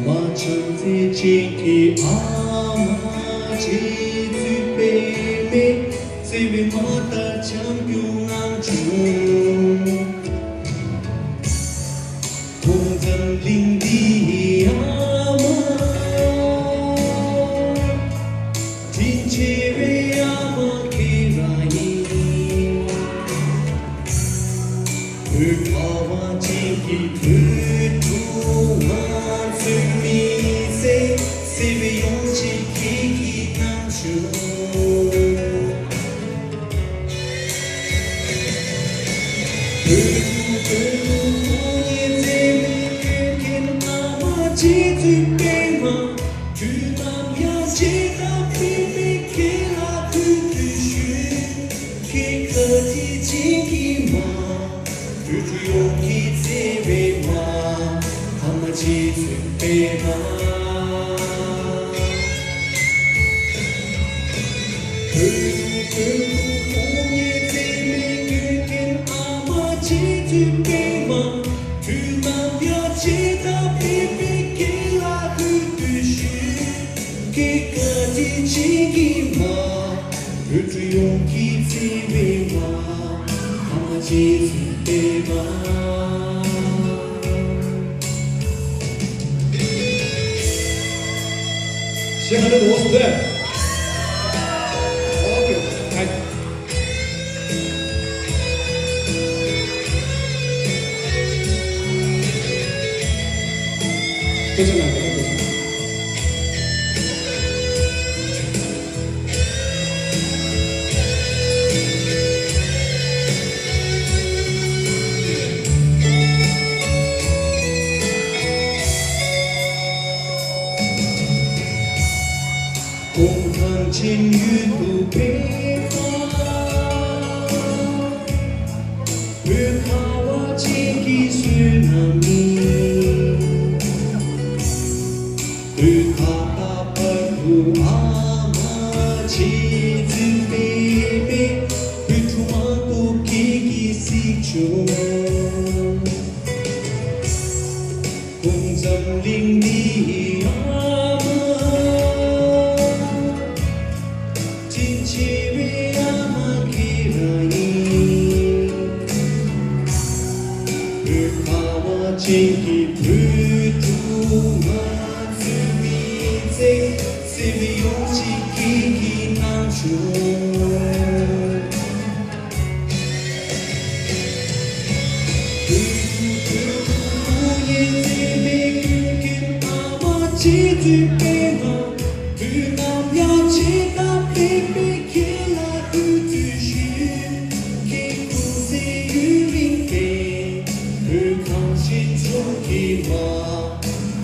མ་བྱམས་བརྩེ་ཅན་གྱི་ཨ་མ་རྗེ་བཙུན་པདྨས་བརྩེ་བའི་མ་ལྟར་བྱམས་སྐྱོང་གནང་བྱུང་། ཀོང་ཙམ་གླིང་འདིའི་ཨ་མ། དྲིན་ཆེ་བའི་ཨ་མ་ཁྱེད་རང་ཡིན། བོད་ཁ་བ་ཅན་གྱི་བོད་ཕྲུག་ང་ཚོའི་མི་ཚེ་བརྩེ་བའི་ཡོ་བྱད་ཁྱེད་ཀྱིས་གནང་བྱུང་། བོད་ཕྲུག་བོད་ཕྲུག་ཕོ་ཉའི་བརྩེ་མའི་སྐྱོན་མཁན་ཨ་མ་རྗེ་བཙུན་པདྨ། དུས་ནམ་ཡང་བྱེ་བྲག་མེད་པའི་ཁྱེད་ལ་གུས་འདུད་ཞུ། ཁྱེད་བཀའ་དྲིན་ཅན་གྱི་མ། བོད་ཕྲུག་ཡོངས་ཀྱི་བརྩེ་བའི་མ། ཨ་མ་རྗེ་བཙུན་པདྨ། བོད་ཕྲུག་བོད་ཕྲུག་ཕོ་ཉའི་བརྩེ་མའི་སྐྱོན་མཁན་ཨ་མ་རྗེ་བཙུན་པདྨ། དུས་ནམ་ཡང་བྱེ་བྲག་མེད་པའི་ཁྱེད་ལ་གུས་འདུད་ཞུ། ཁྱེད་བཀའ་དྲིན་ཅན་གྱི་མ། བོད་ཕྲུག་ཡོངས་ཀྱི་བརྩེ་བའི་མ། ཨ་མ་རྗེ་བཙུན་པདྨ། གུང་ཐང་ཆེན་ཡུལ་དུ་ཕེབས་པ། བོད་ཁ་བ་ཅན་གྱི་བསོད་ནམས་ཡིན། དུས་ད་ལྟ་བར་དུ་ཨ་མ་རྗེ་བཙུན་པདྨས་བོད་ཕྲུག་མང་པོ་ཁྱེད་ཀྱིས་གཟིགས་བྱུང་། ཀོང་ཙམ་གླིང་འདིའི་ཨ་མ། དྲིན་ཆེ་བའི་ཨ་མ་ཁྱེད་རང་ཡིན། བོད་ཁ་བ་ཅན་གྱི་བོད་ཕྲུག་ང་ཚོའི་མི་ཚེ་བརྩེ་བའི་ཡོ་བྱད་ཁྱེད་ཀྱིས་གནང་བྱུང་། བོད་ཕྲུག་བོད་ཕྲུག་ཕོ་ཉའི་བརྩེ་མའི་སྐྱོན་མཁན་ཨ་མ་རྗེ་བཙུན་པདྨ། དུས་ནམ་ཡང་བྱེ་བྲག་མེད་པའི་ཁྱེད་ལ་གུས་འདུད་ཞུ། ཁྱེད་སྐུ་ཚེ་ཡུན་རིང་བརྟན། བོད་གངས་ཅན་ལྗོངས་ཀྱི་མ།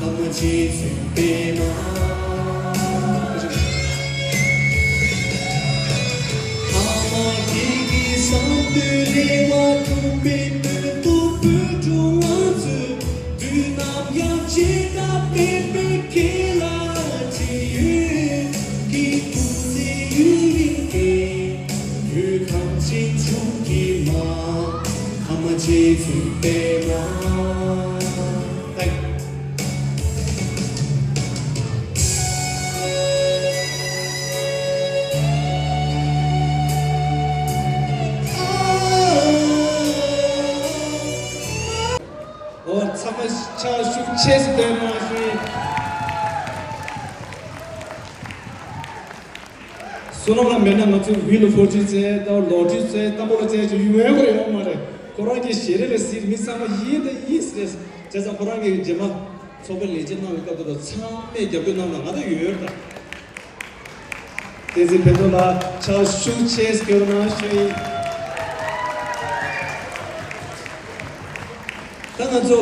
ཨ་མ་རྗེ་བཙུན་པདྨ། ཨ་མ་ཁྱེད་ཀྱི་བསམ་དོན་ལེགས་པར་གྲུབ་པའི་དོན་དུ་བོད་ཕྲུག་ང་ཚོས་དུས་ནམ་ཡང་བྱེ་བྲག་མེད་པའི་ཁྱེད་ལ་བཀྲ་ཤིས་ཀྱི་སྐུ་ཚེ་ཡུན་རིང་བརྟན། བོད་གངས་ཅན་ལྗོངས་ཀྱི་མ། ཨ་མ་རྗེ་བཙུན་པདྨ། ཕྱག་ཤུགས་ཆེ་ཙམ་བཏོན་གནང་ཞུ་ཡིན། བསོད་ནམས་ལ་མེད་ན་ང་ཚོས་ཝི་ལ་ཕོར་ཊི་བཙལ་ད་ལོ་ཊི་བཙལ་ཏམ་པོ་ལ་བཙལ་ཅིག་ཡོང་ཡོང་གི་ཡོད་མ་རེད། ཁོ་རང་གི་ཞལ་རས་ལ་གཟིགས་མི་ཚང་མ་ཡིན་དང་ཡིན་ཟེར་བྱས་ཙང་ཁོ་རང་གི་རྗེས་མ་ཚོགས་པའི་ལས་བྱེད་གནང་བའི་སྐབས་དེ་ལ་ཚང་མས་རྒྱབ་སྐྱོར་གནང་ལ་ང་ད་ཡོད་ཡོད་ད། བསྟན་འཛིན་ཕན་ཚུན་ལ་ཕྱག་ཤུགས་ཆེ་ཙམ་སྐྱོར་གནང་ཞུ་ཡིན། ད་ང་ཚོ་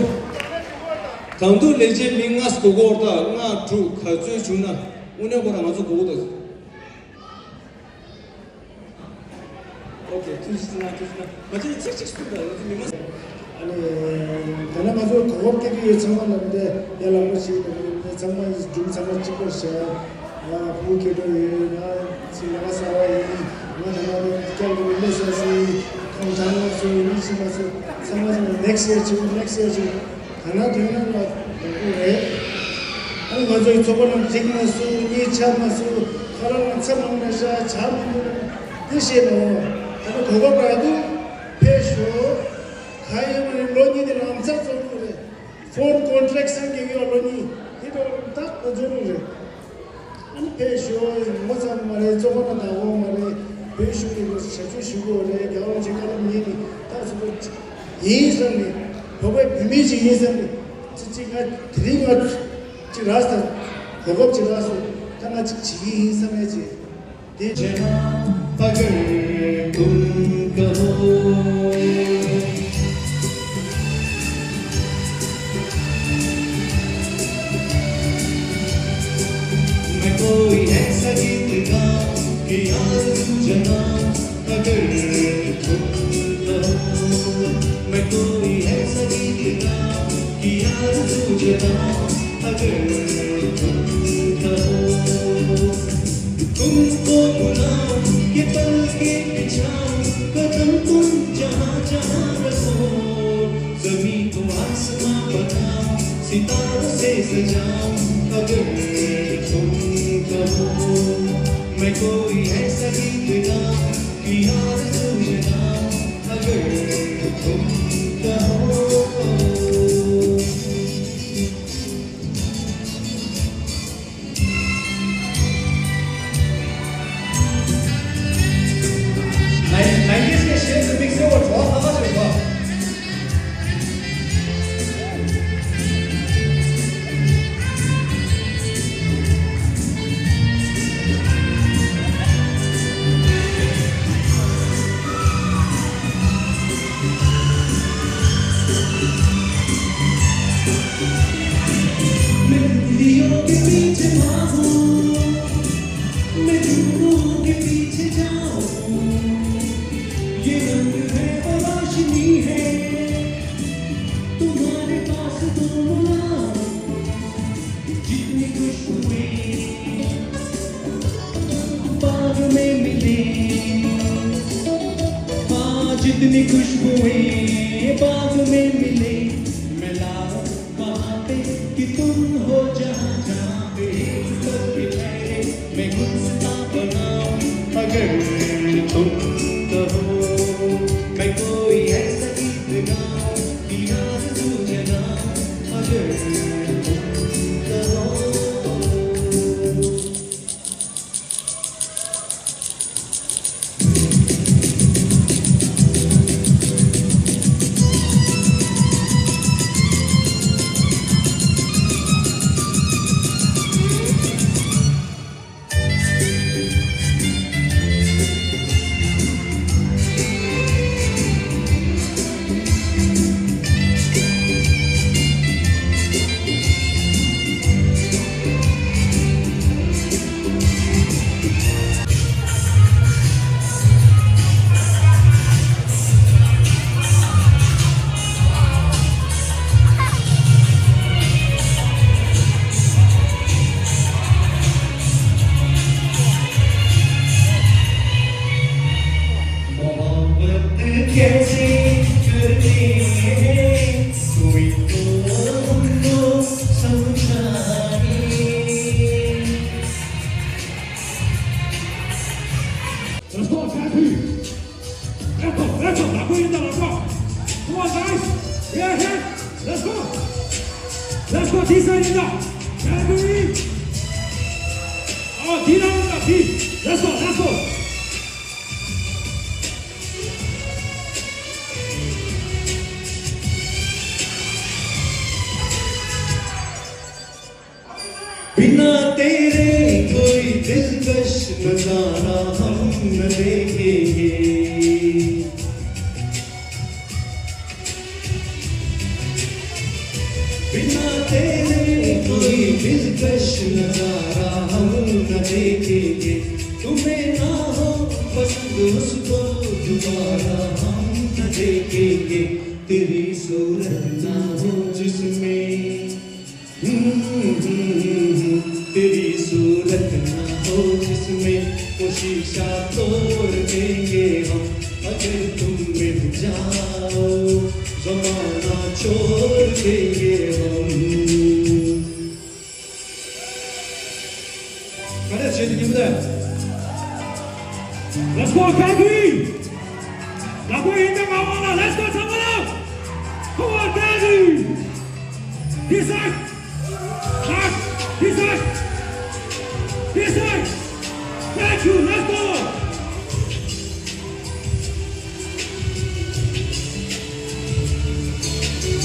གང་ཐུབ་ལས་བྱེད་མི་ལྔ་གོ་སྐོར་དང་ལྔ་དྲུག་ག་ཚོད་བྱུང་ན་དངོས་གནས་ཁོ་རང་ང་ཚོ་གོ་གོ་དང་། ཨོ་ཁེ། ཐུགས་རྗེ་གནང་། ཐུགས་རྗེ་གནང་། ང་ཚོས་ཚིག་གཅིག་གསུངས་དང་ང་ཚོ་མི་མང་། ཨ་ནི་ད་ནང་ང་ཚོ་གོ་སྐབས་སྐྱེལ་གྱི་ཡོད་ཚང་མ་ལ་འདི་ཡ་ལ་མོ་ཞིག་དང་ཚང་མ་སྒྲུང་ཚང་མ་གཅིག་པར་བྱས། ཨ་བུ་སྐྱེ་འགྲོ་ཡོད་ང་ཚོ་ལ་ས་བ་ཡིན། ང་ད་ནང་ལ་སྐྱབས་མགོན་ལས་ས་སི་ཁོང་ཚང་མ་ཚོ་ཡིན་ཕྱི་མ་ཚོ་ཚང་མ་ཚོ་next year ཅིག་next year ཅིག་ད་ནང་དོན་ནང་ལ་དགོས་རེད། ཨ་ནི་ང་ཚོའི་ཚོགས་པ་ནང་འགྲིག་མ་སོང་གཉིས་ཆགས་མ་སོང་ཁ་རང་ལ་ཚ་མང་ན་ཤ་ཆ་མང་པོ་ན་དེ་བཤད་མ་འོང་། ད་ནི་གོ་སྐབས་རག་འདུག་ཕེབས་ཤོག་ག་ཡིན་པ་རེད། ལོ་གཉིས་དེ་ལམ་སང་རྫོགས་འགྲོ་རེད། ཕོན་ཀོན་ཊེག་སང་གི་ཡོད་ལོ་གཉིས་དེ་འགྲོ་ཏག་ཏག་རྫོགས་འགྲོ་རེད། ཨ་ནི་ཕེབས་ཤོག་ངོ་ཚ་མ་རེད། བཙོག་པ་ན་བདག་པོ་མ་རེད། བོད་གཞུང་གི་ལོ་ཞབས་ཞུ་ཞུ་དགོས་རེད། རྒྱལ་བ་རིན་པོ་ཆེ་བཀའ་སློབ་ཉན་ནི་ཏག་ཏག་ཡིན་བསམ་ནས་བོད་པའི་བོད་མི་ཅིག་ཡིན་བསམ་ནས་ཅི་ཅི་ང་དེ་རིང་ང་ཅི་རག་ས་གོ་སྐབས་ཅི་རག་སོང་ད་ང་ཅིག་བྱེད་ཀྱི་ཡིན་བསམ་ཡས་ཅིག་དེ་རྗེས་ན་ཕ་གིར་ཀུན་དགའ་བོ། मैं कोई ऐसा गीत गाऊं कि आरज़ू जगाऊं अगर तुम कहो। मैं कोई ऐसा गीत गाऊं कि आरज़ू जगाऊं अगर तुम कहो। तुमको बुलाऊं, ये पलकें बिछाऊं, कदम तुम जहां जहां रखो। ज़मीं को आसमां बनाऊं, सितारों से सजाऊं, अगर तुम कहो। मैं कोई ऐसा गीत गाऊं कि आरज़ू जगाऊं, अगर तुम कहो। मैं उंगलियों के पीछे भागूं, मैं जुमलों के पीछे जाऊं, ये रंग है और रोशनी है, तुम्हारे पास तुम बुलाओ। जितनी खुशबुएं बाग में मिले, हाँ, जितनी खुशबुएं बाग में मिले, मैं लाऊं वहाँ पे कि तुम हो जहाँ, जहाँ पे एक पल भी ठहरे, मैं गुलसिता बनाऊं अगर तुम कहो। मैं कोई ऐसा गीत गाऊं कि आरज़ू जगाऊं अगर तुम कहो। मोहब्बत कैसे करते हैं कोई तो हमको समझाए। Let's go, Taffy! Let's go, let's go, let's go, let's go! Come on, guys! Yeah, yeah! Let's go! Let's go, this side is up. Can we? Oh, this side is up, this. Let's go, let's go. बिना तेरे कोई दिलकश नजारा हम न देखेंगे। बिना तेरे कोई दिलकश नजारा हम न देखेंगे। तुम्हें ना हो पसंद उसको दोबारा हम न देखेंगे। तेरी सूरत ना हो जिसमें तेरी सूरत ना हो जिसमें, वो शीशा तोड़ देंगे हम। अगर तुम मिल जाओ, जमाना छोड़ देंगे हम। Let's go, Calgary! Let's go, Calgary! This side! Back! This side! This side! Thank you! Let's go!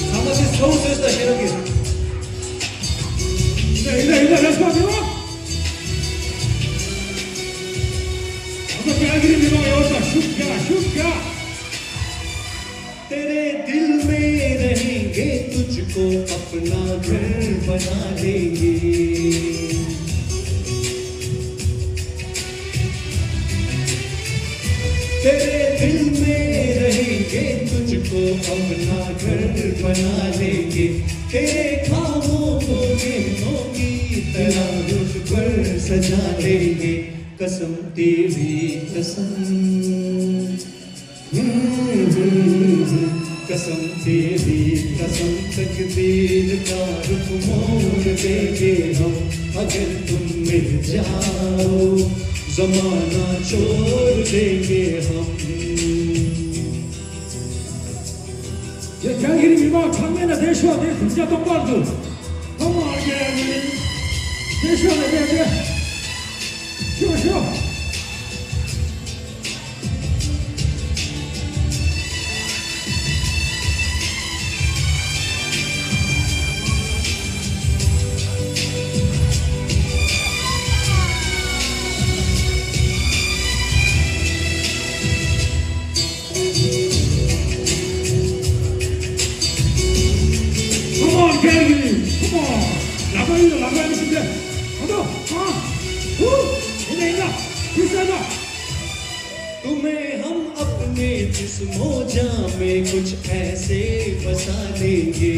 ཚང་མ་ཅིག་ཚ་བོ་བཟོས་ཤག་ཤེས་རབ་ཀྱིས། ཡིན་ད་ཡིན་ད་ཡིན་ད། Let's go, everyone! ཚང་མ་ཀྱ་ཀྱི་རི་མི་མང་ཡོད་ཤག་ཤུགས་རྒྱག་ཤུགས་རྒྱག तेरे दिल में रहेंगे, तुझको अपना घर बना लेंगे। तेरे दिल में रहेंगे, तुझको अपना घर बना लेंगे। तेरे ख्वाबों को गहनों की तरह रुख पर सजा लेंगे। कसम तेरी कसम। कसम तेरी कसम, तकदीर का रुख मोड़ देंगे हम। अगर तुम मिल जाओ, जमाना छोड़ देंगे हम। ཡ། རྒྱ་གི་རི་མི་མང་ཚང་མས་ན་དེ་ཤོག་དེ་སུམ་བརྒྱ་སྟོང་པར་འདུག་ཐོག་མར་རྒྱ་གི་རི་དེ་ཤོག་ལ་དེ་དེ་ཤོག་ཤོག Come on, Gary! Come on! ལག་པ་ཡིན་ལ་ལག་པ་ཡིན་ཟེར་ཏེ། ཨ་ཏོ། ཨ། ཧུ། ཡིན་ན་ཡིན་ན། ཁུར་ས་ན། तुम्हें हम अपने जिस्मों जाँ में कुछ ऐसे बसा लेंगे।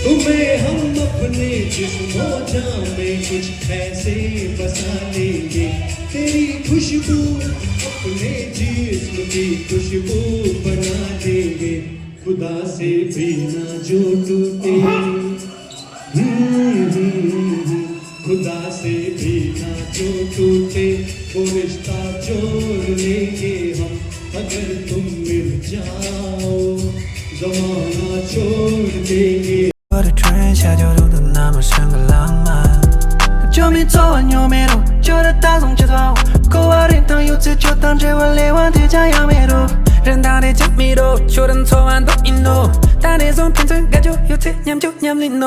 तुम्हें हम अपने जिस्मों जाँ में कुछ ऐसे बसा लेंगे। तेरी खुशबू अपने जिस्म की खुशबू बना लेंगे। खुदा से भी ना जो टूटे, खुदा से भी ना जो टूटे, वो रिश्ता जोड़ लेंगे हम। अगर तुम मिल जाओ, जमाना छोड़ देंगे। བར་ཁྲོན་ཤར་ཕྱོགས་རུ་དུ་ན་མ་ཧྲང་གི་ལང་མ། ཇོ་མི་ཚོ་བ་ཉོ་མེ་རུ་ཇོ་ར་ད་སོང་ཆེ་ཚོ་ཁོ་བ་རིན་ཐང་ཡོད་ཚེ་ཇོ་དང་འབྲེལ་བ་ལས་བ་དུས་ཀྱང་ཡང་མེ་རུ། རིན་ཐང་རེ་ཅག་མི་རོ་ཆོ་རིན་ཚོ་བ་འདོག་ཡིན་ནོ། ད་རེ་ཟོང་ཕན་ཚུན་དགའ་ཇོ་ཡོད་ཚེ་ཉམས་ཇོ་ཉམས་ལིན་ནོ།